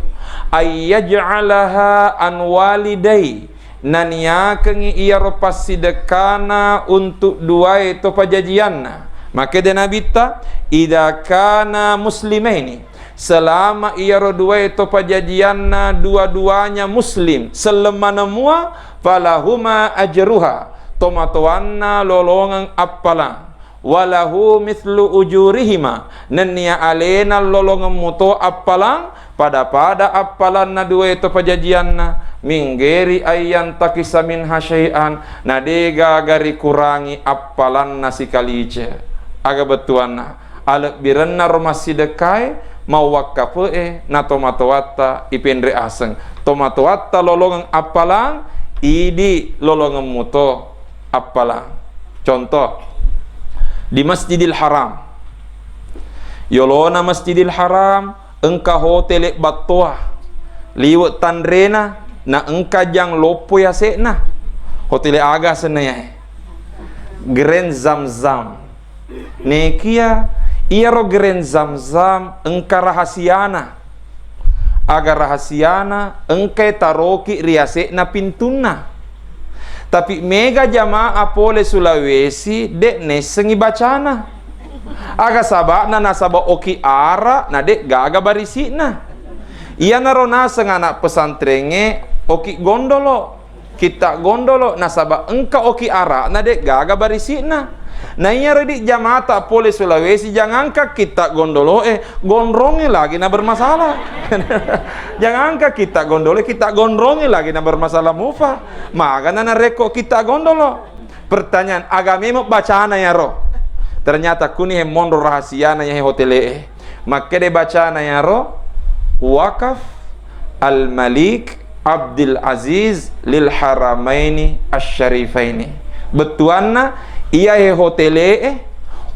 ayyaj'alaha an walidai, naniakengngi iyaro passidekkana untuk duae to pajajianna. Makkeda Nabitta, "Idza kana muslimaini," selama iyaro duae to pajajianna dua-duanya muslim, selleng maneng mua, "falahuma ajruha," tomatoanna lolongeng appalang, "walahu mithlu ujurihima," nennia alena lolongeng muto appalang, pada-pada appalanna duae to pajajianna, "min ghairi ayyan takisa minha syai'an," na de gaga rikurangi appalanna sikalice. Aga bettuanna? Alebbirenna ro massidekkae, mawwakkape'e, na tomatoatta ipenre aseng. Tomatoatta lolongeng appalang, idi lolongeng muto appalang. Contoh, di Masjidil Haram. Yolona Masjidil Haram, engka hotele battoa. Liwe tanrena, na engka jang loppo yase'na. Hotele aga asenna yae? Grand Zamzam. Nekia Iyaro gereng Zamzam engka rahasiana. Aga rahasiana? Engkai taroki ri yase'na pintunna. Tapi mega jamaah pole Sulawesi de' naissengngi bacana. Aga saba'na? Nasaba oki ara na de' gaga barisi'na. Iyanaro naseng ana' pesantrengnge oki gondolo. Kitta gondolo, nasaba engka oki ara'na de' gaga barisi'na. Na iyaro idi jamata pole Sulawesi, jangangka kitta gondolo'e, gondrongnge lagi na bermasalah. Jangangka kitta gondolo'e, kitta gondrongnge lagi na bermasalah mupa. Magana narekko kitta gondolo? Pertanyaan, aga memeng bacana iyaro? Ternyata kuni he monro rahasiana iyahe hotele'e. Makkeda bacana iyaro, Wakaf Al-Malik Abdul Aziz lil Haramaini Asyarifaini. Bettuanna, iyahe hotele'e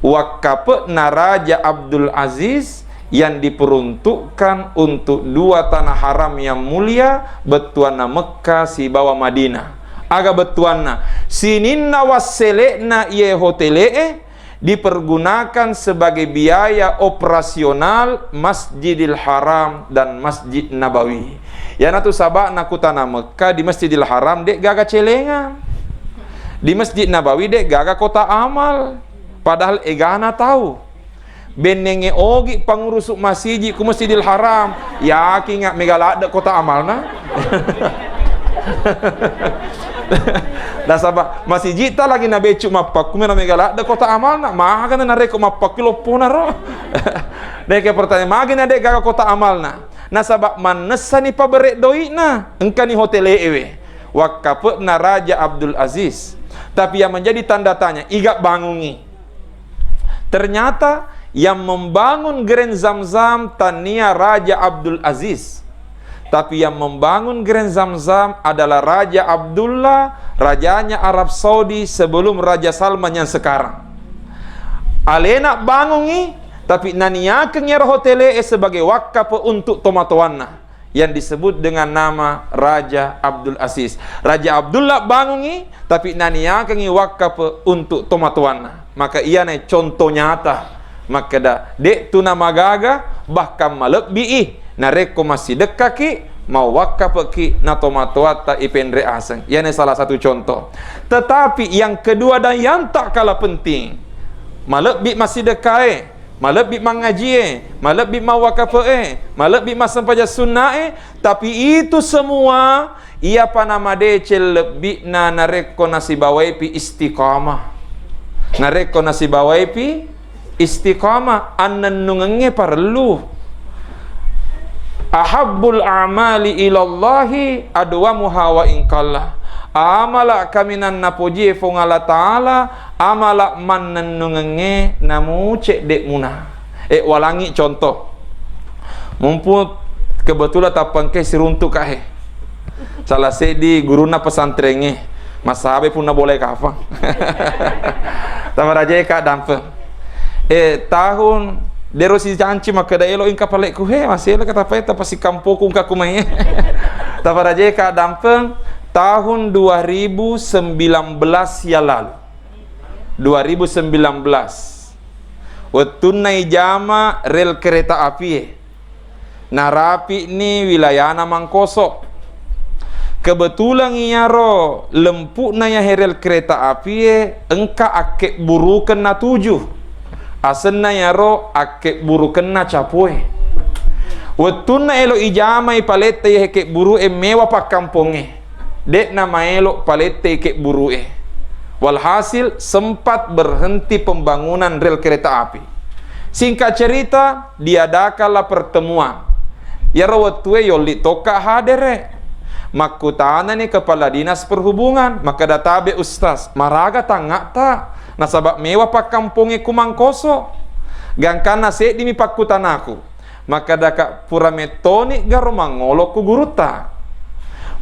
wakkape'na Raja Abdul Aziz yang diperuntukkan untuk dua tanah haram yang mulia, bettuanna Mekka sibawa Madinah. Aga bettuanna? Sininna wassele'na iyae hotele'e dipergunakan sebagai biaya operasional Masjidil Haram dan Masjid Nabawi. Iyanatu saba'na ku tana Mekka di Masjidil Haram de' gaga celengang. Di Masjid Nabawi de' gaga kota amal. Padahal egana tau. Bennengnge ogi pangurusu masiji ku Masjidil Haram, yakinga mega ladde kota amalna. Nasaba masijita lagi nabeccu mappakku mena mega ladde kota amalna, magana narekko mappakku loppona ro. Neke pertanyaan, magana de' gaga kota amalna? Nasaba mannessani pabere doi'na, engkani hotele'ewe. Wakkape'na Raja Abdul Aziz. Tapi yang menjadi tanda tanya, iga bangungi? Ternyata yang membangun Grand Zamzam tania Raja Abdul Aziz. Tapi yang membangun Grand Zamzam adalah Raja Abdullah, rajanya Arab Saudi sebelum Raja Salman yang sekarang. Alena bangungi, tapi naniakeng iyaro hotele'e sebagai wakaf untuk tomatoanna yang disebut dengan nama Raja Abdul Aziz. Raja Abdullah bangungi, tapi naniakengi wakaf untuk tomatoanna. Maka iyana contoh nyata makkeda, de' tu namagaga, bahkan malebbi'i narekko massidekkaki, mawwakkafeki na tomatoatta ipenre aseng. Iyana salah satu contoh. Tetapi yang kedua dan yang tak kalah penting, malebbi massidekkae, malebbi mangngajie, malebbi mawwakafe'e, malebbi massempajang sunnae, tapi itu semua iyapa namadeceng lebbi'na narekko nasibawaipi istiqamah. Narekko nasibawaipi istiqamah, annennungengnge parellu. Ahabbul a'mali ilallahi adwamuha wa in qalla. Amala kaminang napojie Fuang Allah Ta'ala, amala mannennungengnge namu cedde' muna. Eh, walangi contoh. Mumpung kebetulan tappengke siruntu' ka he. Salah seddi gurunna pesantrengnge. Masabe punna boleh kafang. Tafarajai ka dampeng. Eh, tahun dero sicanci makkeda elo engka palekku he, masih elo kata peta pasti kampoku engka kumai. Tafarajai ka dampeng tahun dua ribu sembilan belas yang lalu. Dua ribu sembilan belas. Wettunna ijama rel kereta api e. Narapi'ni wilayana Mangkoso. Kebetulan iyaro lempu'na iyahe rel kereta api e engka akkebburukeng natuju. Asenna iyaro akkebburukenna capoe. Wettunna elo ijamai palette iyahe kebburu e mewa pakkampongnge. De'na maelo palette'i kebburu'e. Walhasil, sempat berhenti pembangunan rel kereta api. Singkat cerita, diadakanlah pertemuan. Iyaro wettue yolli tokka hadere. Makkutanani kepala dinas perhubungan, makkeda tabe, "Ustaz, maraga tangnga'ta? Nasaba mewa pakkampongnge ku Mangkoso. Gangkanna seddimi pakkutanaku." Makkedaka, "Pura mettoni garo mangolo ku gurutta?"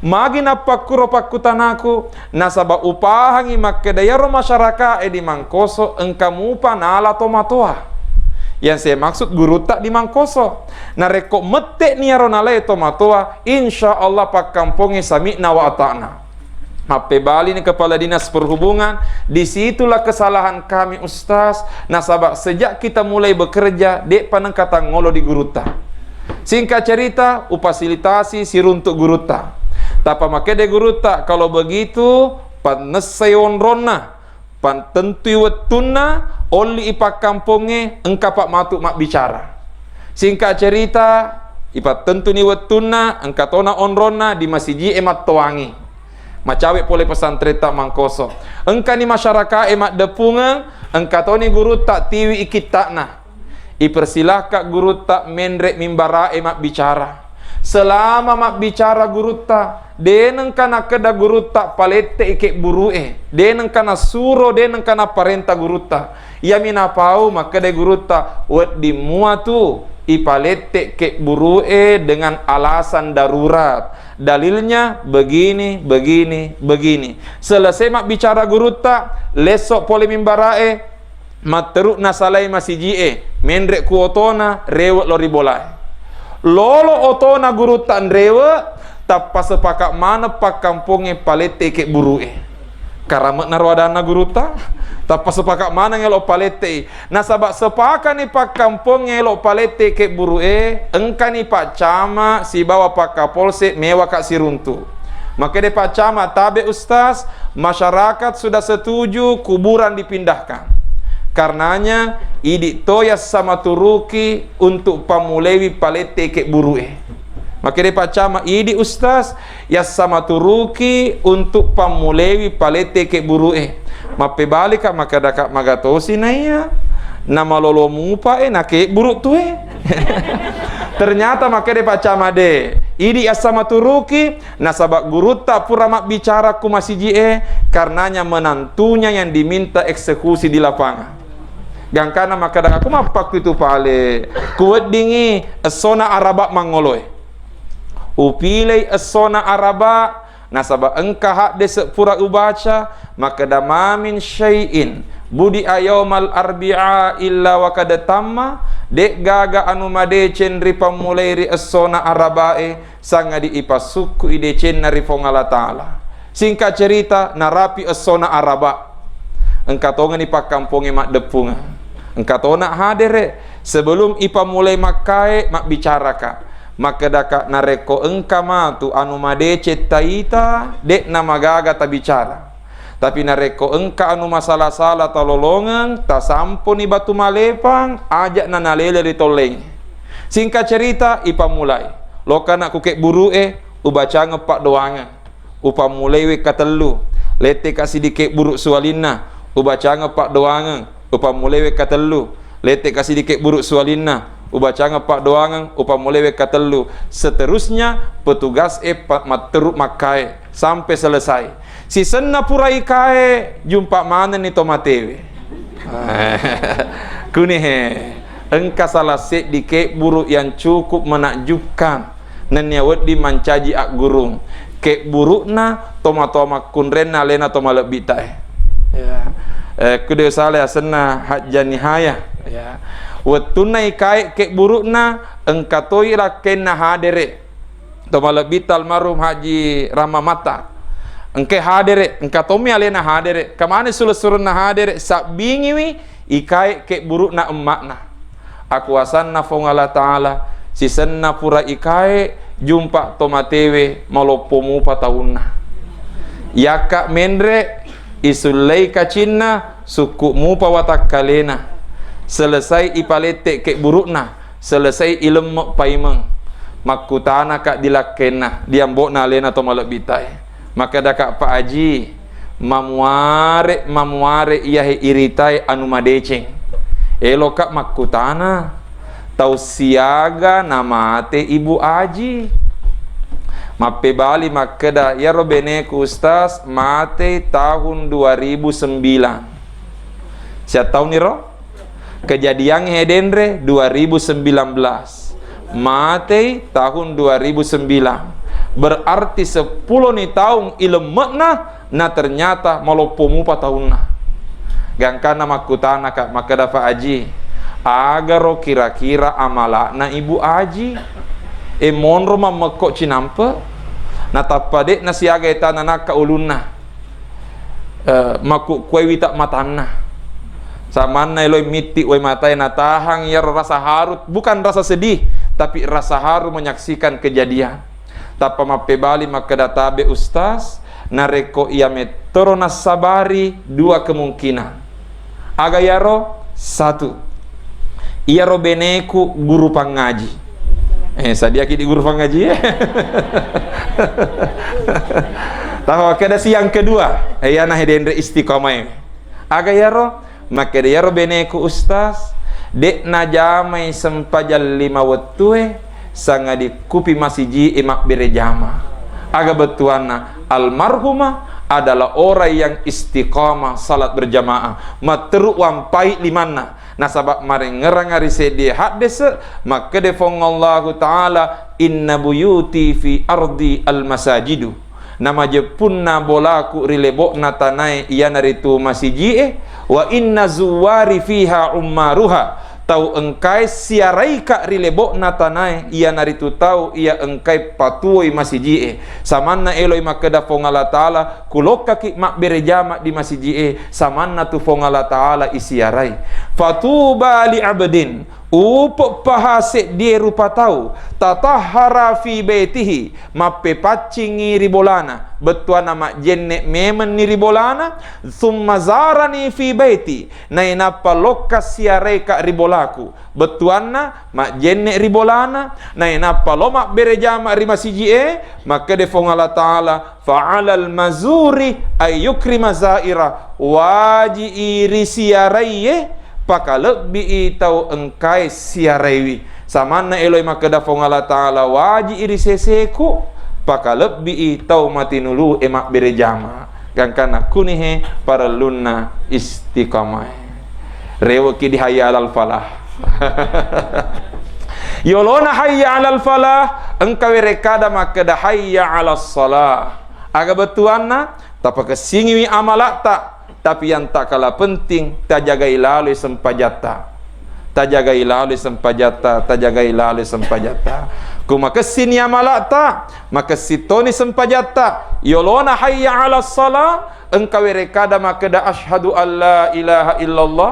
Magi nappakkuro pakkutanaku, nasaba upahangi makkeda iyaro masyarakae di Mangkoso engka mupa nala tomatoa. Yang saya maksud gurutta di Mangkoso. Narekko mette'ni iyaro nalai tomatoa, insya Allah pakkampongnge sami'na wa ata'na. Mappebalini kepala dinas perhubungan, "Disitulah kesalahan kami, Ustaz. Nasaba sejak kita mulai bekerja, de'pa nengka tangngolo di gurutta." Singkat cerita, ufasilitasi siruntuk gurutta. Tappa makkeda gurutta, "Kalau begitu, pannessai onronna, pattentui wettunna, olli i pakkampongnge, engkapa matu mabbicara." Singkat cerita, ipattentuni wettunna, engka tona onronna di masiji'e mattoangi. Macawe pole pesantretta Mangkoso. Engkani masyaraka'e maddeppungeng, engka toni gurutta tiwi i kitta'na. Ipersilahkan gurutta menre mimbara'e mabbicara. Selama mabbicara gurutta, de nengka nakkeda gurutta palette'i kebburu'e, de nengka nasuro, de nengka naparenta gurutta. Iyami napau makkeda gurutta, "Wedding mua tu ipalette kebburu'e dengan alasan darurat. Dalilnya begini, begini, begini." Selesai mabbicara gurutta, lesso pole mimbara'e, matteru nasalai masiji'e, menre ku otona, rewe lo ri bolae. Lolo otona gurutta nrewe, tappa sepakat maneng pakkampongnge palette kebburu'e. Karame'na ro adanna gurutta, tappa sepakat maneng elo palette'i. Nasaba sepakani pakkampongnge elo palette kebburu'e, engkani Pak Camat sibawa Pak Kapolsek mewaka siruntu. Makkeda Pak Camat, "Tabe Ustaz, masyarakat sudah setuju kuburan dipindahkan. Karenanya, idi to yassama turuki untuk pammulewi palette kebburu'e." Makkeda Pak Camat, "Idi Ustaz, yassama turuki untuk pammulewi palette kebburu'e." Mappebalika makkedaka, "Magatosi naiya, namalolo mupa e, nakebburu tue." Ternyata makkeda Pak Camat, "De, idi yassama turuki, nasaba gurutta pura mabbicara ku masiji'e, karenanya menantunya yang diminta eksekusi di lapangan." Gangkana makkeda, "Aku mappakku itu pale, kuweddingi essona Araba mangoloe. Upilei essona Araba, nasaba engka haddese pura ubaca, makkeda, 'Ma min syai'in budi'a yaumal arbi'a illa wa qad tamma,' de'gaga anu madeceng ripammulai ri essona Arabae, sangadi ipassukku'i decenna ri Puang Allah Ta'ala." Singkat cerita, narapi essona Araba. Engka tongeni pakkampongnge maddeppungeng. Engka tona hadere. Sebelum ipammulai makkae, mabbicaraka. Makkedaka, "Narekko engka matu anu madeceng taita, de'na magaga tabicara. Tapi narekko engka anu masala-sala talolongeng, tasamponi batu malepang, aja'na nalele ri tollengnge." Singkat cerita, ipammulai. Lokana ku kebburu'e, ubacangeng paddoangeng. Upammulai wekka tellu. Letteka siddi kebburu suwalinna, ubacangeng paddoangeng. Upammulai wekka tellu. Letteka siddi kebburu suwalinna, ubacangeng paddoangeng. Upammulai wekka tellu. Seterusnya, petugas e pa-, matteru makkae sampai selesai. Sisenna pura ikae, jumpa manenni to matewe. Kuni he, engka salah seddi kebburu yang cukup menakjubkan. Nennia wedding mancaji aggurung. Kebburu'na tomatoa makkunrainna alena to malebbi'ta e. Ya. Eh, kude usale asenna Hajjah Nihayah. Ya. Wettunna ikae kebburu'na, engka toi lakkenna hadere. To malebbi'ta almarhum Haji Rama Mata. Engka hadere, engka tommi alena hadere. Kamane sule-sulenna hadere, sabbingiwi ikae kebburu'na emma'na. Akuasanna Puang Allah Ta'ala, sisenna pura ikae, jumpa to matewe, maloppo mupa taunna. Yakka menre, isullei kacinna, sukku mupa watakkalena. Selesai ipalette kebburu'na, selesai ilemme paimeng. Makkutanaka di lakkenna, di ambo'na alena to malebbi'ta e. Makkedaka Pak Aji, mamuare, mamuare iyahe iritae anu madeceng. Eloka makkutana, tau siaga namate Ibu Aji? Mappebali makkeda, iyaro beneku Ustaz matei tahun dua ribu sembilan. Siattauniro? Kejadian he denre dua ribu sembilan belas. Matei tahun dua ribu sembilan. Berarti seppulo ni taung ilemme'na, na ternyata maloppo mupa taunna. Gangkanna makkutanaka, makkeda Pak Aji, agaro kira-kira amala'na Ibu Aji? E monro mammekko cinampe? Natappa de'na siaga etana nakka ulunna. eh, makkukkuai wita matanna. Samanna eloi mitti wai matae, natahang iyaro rasa haru, bukan rasa sedih, tapi rasa haru menyaksikan kejadian. Tappa mappebali makkeda, "Tabe, Ustaz, narekko iya mettoro nassabari, dua kemungkinan. Aga iyaro? Satu, iyaro beneku guru pangaji." Eh, sadiaki di guru pangaji, eh? Tahu, makkeda si yang kedua, eh, iyana he denre istiqomah, eh. Aga iyaro? Makkeda, "Iyaro beneku, Ustaz, de' najamai sempajang lima wettue, sangadi kupi masiji'e mabbere jama." Aga bettuanna? Almarhumah adalah orang yang istiqamah salat berjamaah, matteru wampai limanna, nasaba marengngeranga ri seddie haddese, makkeda Fuang Allahu Ta'ala, "Inna buyuti fi ardi al-masajidu." Namajeppunna bolaku ri lebo'na tanae, iyanaritu masiji'e, "Wa inna zuwari fiha ummaruha." Tau engkae siaraika ri lebo'na tanae, iyanaritu tau iya engkae patuoi masiji'e. Samanna eloi makkeda Fuang Allah Ta'ala, "Kulokkaki mabbere jama di masiji'e," samanna tu Fuang Allah Ta'ala isiarai. "Fatuba li abdin." Upe' paha seddie rupa tau, tatahhara fi baitihi, mappepaccingngi ri bolana, bettuanna majjenne' memenni ri bolana, "summa zarani fi baiti," nainappa lokka siaraika ri bolaku, bettuanna majjenne' ri bolana, nainappa lo mabbere jama ri masiji'e, makkeda Fuang Allah Ta'ala, "Fa'alal mazuri ay yukrima zaira," waji'i ri siaraiye pakalebbi'i tau engkae siaraiwi. Samanna eloi makkeda Fuang Allah Ta'ala, "Waji'i ri seseku pakalebbi'i tau matinulu'e mabbere jama." Gangkanna kunihe parellunna istiqamae. Rewe'ki di hayya alal falah. Yolona hayya alal falah, engka werekkada makkeda hayya alas salah. Aga bettuanna? Tapakessingiwi amala'ta, tapi yang tak kalah penting, tajagai laloi sempajatta. Tajagai laloi sempajatta, tajagai laloi sempajatta. Ku makessini amala'ta, makessi toni sempajatta. Yolona hayya alas salah, engka werekkada makkeda, "Asyhadu an la ilaha illallah,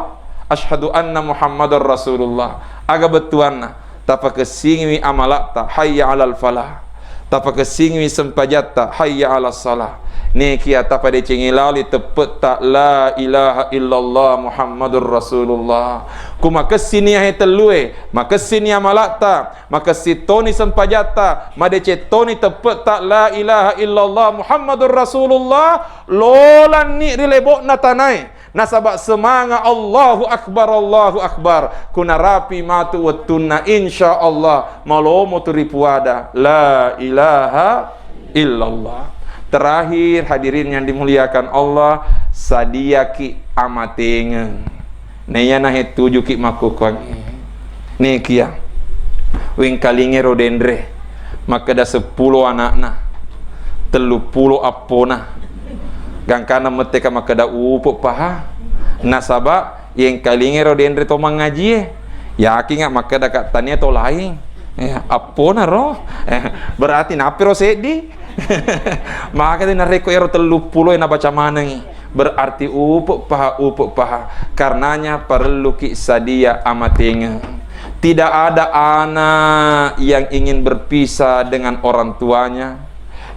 asyhadu anna Muhammadar Rasulullah." Aga bettuanna? Tapakessingiwi amala'ta, hayya alal falah. Tapakessingiwi sempajatta, hayya alas salah. Nekia tapadecengi laloi teppe'ta, "La ilaha illallah Muhammadur Rasulullah." Ku makessini ahe tellue, makessini amala'ta, makessi toni sempajatta, madeceng toni teppe'ta, "La ilaha illallah Muhammadur Rasulullah," lolanni ri lebo'na tanae. Nasaba semanga, "Allahu Akbar, Allahu Akbar." Ku narapi matu wettunna, insya Allah malomo tu ripuada, "La ilaha illallah." Terakhir, hadirin yang dimuliakan Allah, sadiaki amatengeng. Naiya nahe tujuki makkukkuangnge. Nekia wengkalingero denre, makkeda seppulo ana'na, telluppulo appona. Gangkanna metteka makkeda upe' paha. Nasaba yengkalingero denre to mangajie, yakinga makkedaka tania to laing. Ya, appona ro. Eh, berarti napiro seddi. Maka narekko ero telluppulo e nabaca manengi. Berarti upe' paha, upe' paha. Karenanya parelluki sadia amatengeng. Tidak ada anak yang ingin berpisah dengan orang tuanya.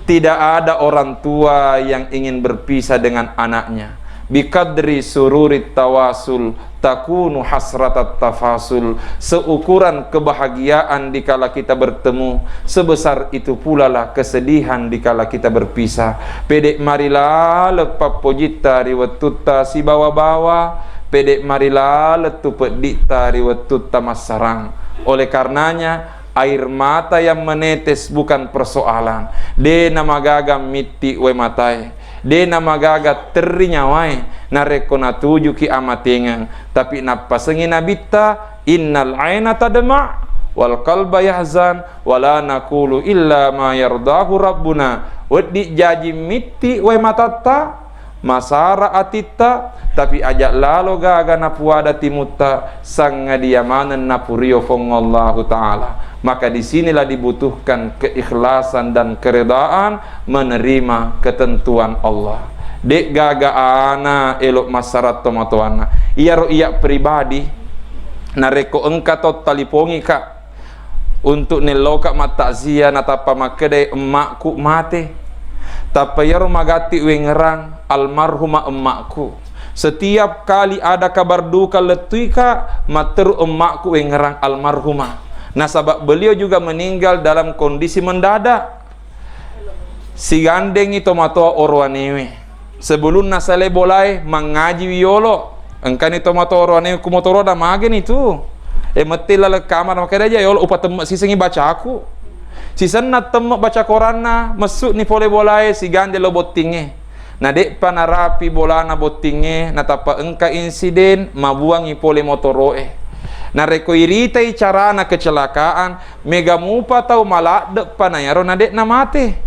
Tidak ada orang tua yang ingin berpisah dengan anaknya. Biqadri sururi tawasul takunu hasratat tafasul. Seukuran kebahagiaan dikala kita bertemu, sebesar itu pulalah kesedihan dikala kita berpisah. Pede' mari laleng pappojitta ri wettutta sibawa-bawa, pede' mari laleng tu pedditta ri wettutta massarang. Oleh karenanya, air mata yang menetes bukan persoalan. De' namagaga mitti wae matae. De' namagaga terri nyawae narekko natujuki amatengeng. Tapi nappasengi Nabitta, "Innal aina tadma' wal qalba yahzan, wa la naqulu illa ma yardahu rabbuna." Weddi jaji mitti wae matatta, masara atitta, tapi aja' lalo gaga napuada timutta, sangadia maneng napurio Fuang Allahu Ta'ala. Maka di sinilah dibutuhkan keikhlasan dan keredaan menerima ketentuan Allah. De'gaga ana elo massarang tomatoanna. Iyaro iya pribadi, narekko engka tau talipongika untuk nelloka mattakziah, natappa makkedai, "Emmakku mate." Tappa iyaro magatti wengngerang almarhumah emmakku. Setiap kali ada kabar duka lettuika, matteru emmakku wengngerang almarhumah. Nasaba beliau juga meninggal dalam kondisi mendadak. Sigandengngi tomatoa orowanewe. Sebelumna salai bolae, mangajiwi yolo. Engkani tomatoa orowanewe ku motoroda, mageni tu. E, mette laleng kamar, makkeda aja, "Yolo, upatemme sisengngi bacaku." Sisenna temme baca koranna, messu'ni pole bolae, sigande lo bottingnge. Na de'pa narapi bolana bottingnge, natappa engka insiden, mabuangngi pole motoro'e. Narekko iritai carana kecelakaan, mega mupa tau maladde'pa na iyaro na de'na mate.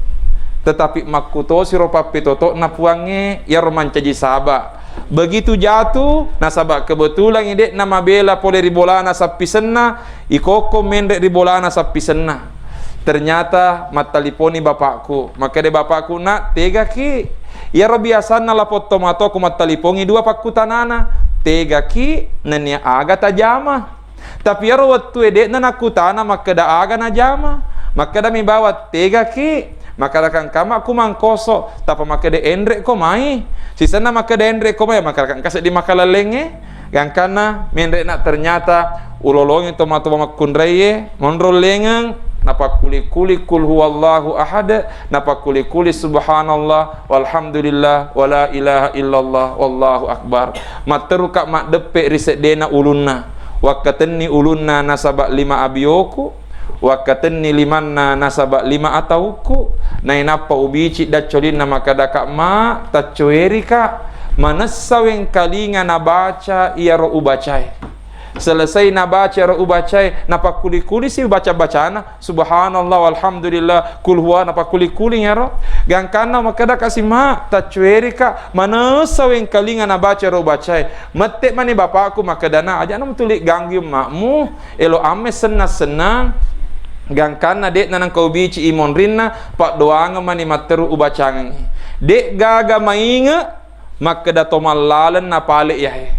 Tetapi makkutosiro pappetoto'na Puangnge, iyaro mancaji saba. Begitu jatuh, nasaba kebetulan i de'na mabela pole ri bolana sappisenna, ikokko menre ri bolana sappisenna. Ternyata mattaliponi bapakku. Makkeda bapakku, "Nak, tegaki." Iyaro biasanna lapong tomatoaku mattalipongi dua pakkutanana. "Tegaki, nennia aga tajama?" Tapi iyaro wettue de'na nakkutana makkeda aga najama. Makkedami bawang, "Tegaki." Makkedakang kamakku mangkoso, tappa makkeda, "Enre'ko mai." Sisenna makkeda, "Enre'ko mai," makkedakang engka seddi makalallengnge. Gangkanna menre'na, ternyata ulolongi tomatoa makkunraie, monro lengeng, napakkuli-kuli qul huwallahu ahad, napakkuli-kuli subhanallah, walhamdulillah, wala ilaha illallah, wallahu akbar. Matteruka maddeppe ri seddena ulunna. Wakkatenni ulunna nasaba lima abioku, wakkatenni limanna nasaba lima ataukku, nainappa ubici daccolinna makkadaka, "Ma, taccoerika, manessa wengkalinga nabaca iyaro ubacae." Selesai nabaca iyaro ubacae, napakkuli-kulisi baca-bacana, "Subhanallah, walhamdulillah, qul huwa," napakkuli-kuli iyaro. Gangkanna makkeda kasi, "Ma, taccoerika, manessa wengkalinga nabaca iyaro ubacae." Mette mani bapakku makkedana, "Aja'na mutuli ganggu emmakmu, elo amme sennang-sennang." Gangkanna de'na nengka ubici i monrinna, paddoangeng mani matteru ubacangengngi. De'gaga mainge makkeda to mallaleng napale iyae.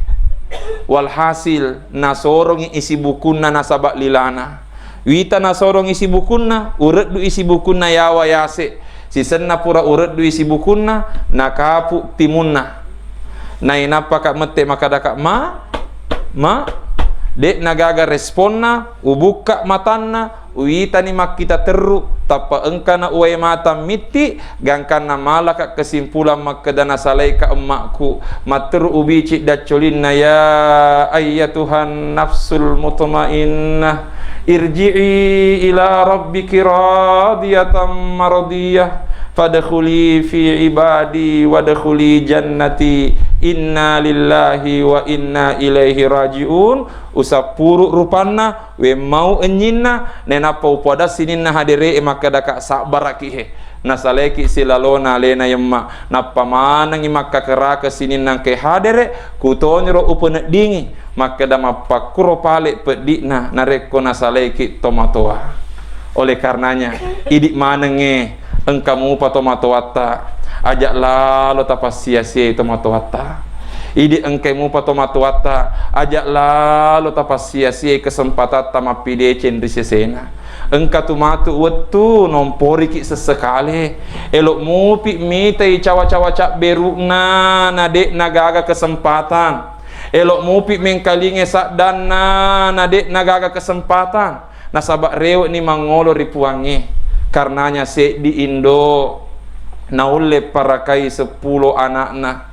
Walhasil, nasorongi isi bukunna nasaba lilana. Wita nasorongi isi bukunna, ureddu isi bukunna yawa yase. Sisenna pura ureddu isi bukunna, nakapu timunna. Nainappaka mette makkadaka, "Ma, ma," de'na gaga responna, ubukka matanna, uwitani makkita terru, tappa engkana uwae mata mitti, gangkanna malaka kesimpulan makkeda nasalaika emmakku. Matteru ubici daccolinna, "Ya ayyatuhan nafsul mutmainnah, irji'i ila rabbiki radiyatan mardiyah, fadkhuli fi ibadi wadkhuli jannati, inna lillahi wa inna ilaihi raji'un." Usappuru rupanna, wemmau ennyinna, nainappa upoada sininna hadere'e makkedaka, "Sabbaraki he." Nasalaiki silalona alena yemma, nappa manengngi makkakerake sininna engkae hadere, kutoniro upeneddingi, makkeda, "Mappakkuro pale peddi'na narekko nasalaiki tomatoa." Oleh karenanya, idi manengnge engka mupa tomatoatta, aja lalo tapassia-siai tomatoatta. Idi engkai mupa tomatoatta, aja lalo tapassia-siai kesempatatta mappideceng ri sesena. Engka tu matu wettu nomporiki sessekale, elo mupi mitai cawa-cawa cabberu'na, na de'na gaga kesempatan. Elo mupi mengkalingai saddanna, na de'na gaga kesempatan. Nasaba rewe'ni mangolo ri Puangnge. Karenanya seddi indo naulle parakai seppulo anakna,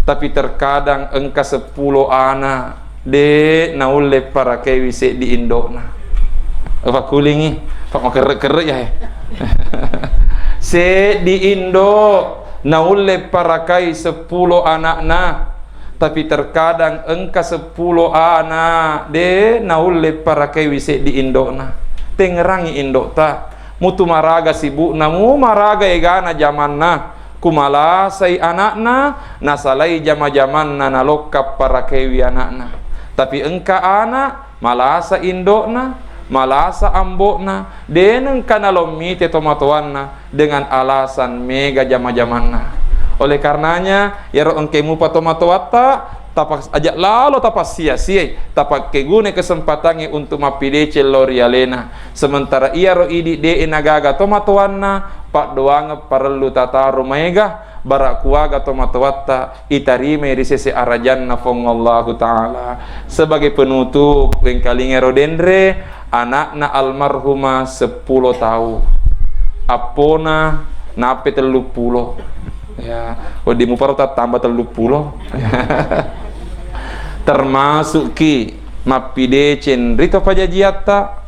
tapi terkadang engka seppulo ana de naulle parakaiwi seddi indokna. Pakkulingi, pak makerre-kerre ya he. Seddi indo naulle parakai seppulo anakna, tapi terkadang engka seppulo ana de naulle parakaiwi seddi indokna. Tengngerangi indokta, mutu maraga sibukna, mu maraga egana jamanna, ku malasai anakna, nasalai jama-jamanna, nalokka parakaiwi anakna. Tapi engka anak, malasa indokna, malasa ambokna, de nengka nalommite tomatoanna dengan alasan mega jama-jamanna. Oleh karenanya, iyaro engke mupa tomatoatta, tapa-, aja lalo tapassia-siai, tapakkeguna kesempatangnge untuk mappideceng lao ri alena. Sementara iyaro idi de'e nagaga tomatoanna, paddoangeng parellu tataro maega, bara kuaga tomatoatta itarimai ri sese arajanna Puang Allahu Ta'ala. Sebagai penutup, wengkalingero denre, anakna almarhumah seppulo tau, appona nappe telluppulo. Ya, wedding muparo tattamba telluppulo. Termasukki mappideceng ri to pajajiatta,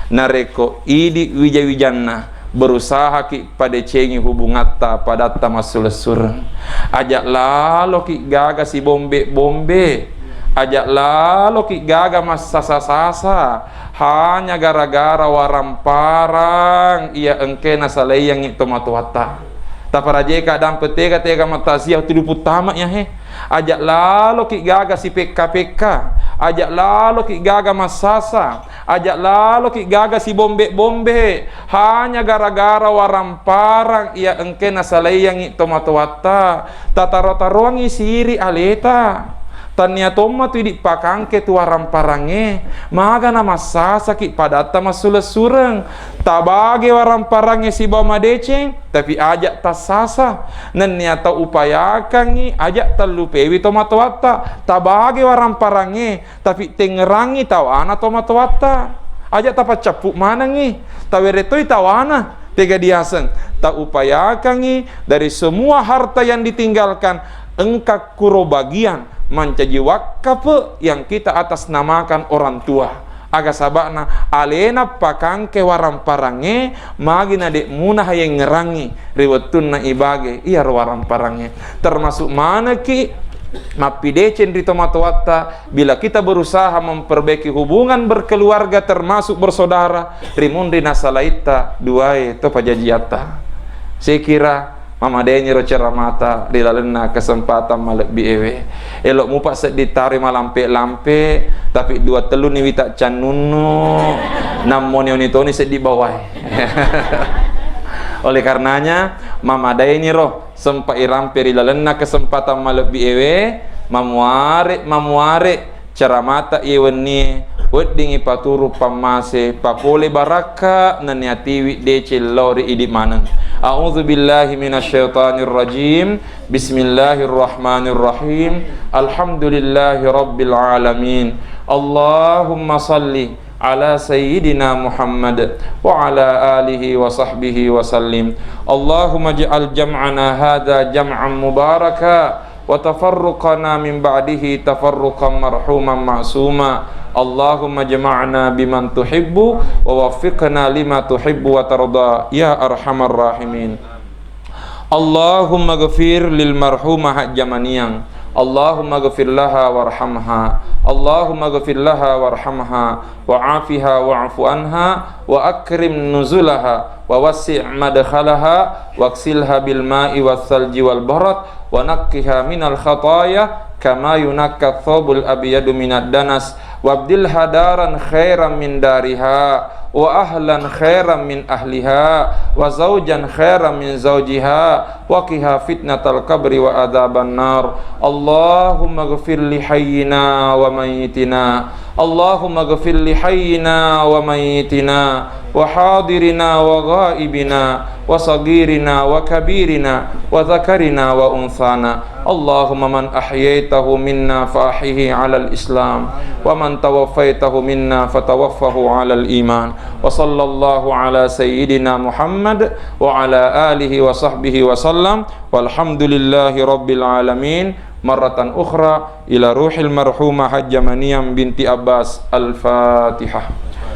narekko idi wija-wijanna, berusahaki padecengi hubungatta padatta massulessureng. Aja laloki gaga sibombe-bombe, aja laloki gaga massasa-sasa, hanya gara-gara waramparang iya engke nasalaiyangngi tomatoatta. Taparajeka dampe tega-tega mattasia tudu puttama iya he. Aja laloki gaga sipekka-pekka, aja laloki gaga massasa, aja laloki gaga sibombe-bombe, hanya gara-gara waramparang iya engke nasalaiyangngi tomatoatta. Tataro-taroangngi siri aleta. Tannia tomma tu idi pakangke tu waramparangnge, maga namassasaki padatta massulessureng. Tabage waramparangnge sibawa madeceng, tapi aja tassasa. Nennia tau upayakangngi, aja tallupewi tomatoatta. Tabage waramparangnge, tapi tengngerangngi tawana tomatoatta. Aja tapaccappu manengngi, tawere toi tawana. Tega diaseng, taupayakangngi dari semua harta yang ditinggalkan, engka kuro bagian mancaji wakaf yang kita atasnamakan orang tua. Aga saba'na, alena pakangke waramparangnge, magi na de' muna hayengngerangngi ri wettunna ibage iyaro waramparangnge. Termasuk manekki mappideceng ri tomatoatta, bila kita berusaha memperbaiki hubungan berkeluarga termasuk bersaudara, ri munri nasalaitta duae to pajajiatta. Sekira mamadaini ro ceramata ri lalenna kesempatan malebbi ewe. Elo mupa seddi tari malampe-lampe, tapi dua tellu ni wita cannunnu, nammoni-oni toni seddi bawae. Oleh karenanya, mamadaini ro sempa irampe ri lalenna kesempatan malebbi ewe, mamuare, mamuare, ceramata iye wennie, weddingngi paturu pammase, papole barakka, nennia tiwi deceng lao ri idi maneng. A'udzubillahi minasyaitonirrajim. Bismillahirrahmanirrahim. Alhamdulillahi rabbil alamin. Allahumma salli ala sayyidina Muhammad wa ala alihi wa sahbihi wa sallim. Allahumma ij'al jam'ana hadza jam'an mubaraka wa tafarruqana min ba'dihi tafarruqan marhuman ma'suma. Allahumma jama'na biman tuhibbu wa waffiqna lima tuhibbu wa tarda ya arhamar rahimin. Allahumma ghafir lil marhumah Hajjah Maniang. Allahumma ghafir laha warhamha. Allahumma ghafir laha warhamha wa afiha wa'fu anha wa akrim nuzulaha wa wassi' madkhalaha waksilha bil ma'i was salji wal barad wa naqqiha minal khataya kama yunaqqa thawbul abyadu minad danas wabdilha daran khairan min dariha wa ahlan khairan min ahliha wa zaujan khairan min zaujiha wa qiha fitnatal qabri wa adzaban nar. Allahumma ghfir li hayyina wa mayyitina. Allahumma ghfir li hayyina wa mayyitina wa hadirina wa ghaibina wa saghirina wa kabirina wa dzakarina wa untsana. Allahumma man ahyaitahu minna fa ahyihi 'alal Islam, wa man tawaffaitahu minna fa tawaffahu 'alal iman. Wa sallallahu ala sayyidina Muhammad wa ala alihi wa sahbihi wa sallam. Walhamdulillahi rabbil alamin. Marratan ukhra ila ruhil marhumah Hajjah Maniang binti Abbas. Al-Fatihah.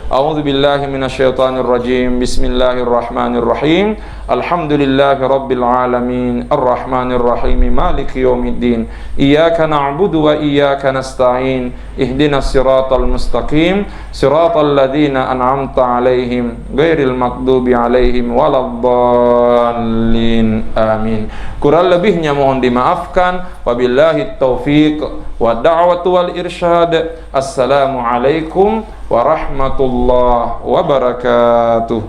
A'udzu billahi minasyaitonir rajim. Bismillahirrahmanirrahim. Alhamdulillahi rabbil alamin. Arrahmanirrahim. Maliki yaumiddin. Iyyaka na'budu wa iyyaka nasta'in. Ihdinas siratal mustaqim. Siratal ladzina an'amta 'alaihim ghairil maghdubi 'alaihim waladdallin. Amin. Kurang lebihnya mohon dimaafkan. Wabillahi taufiq wa da'watu wal irsyad. Assalamualaikum warahmatullahi wabarakatuh.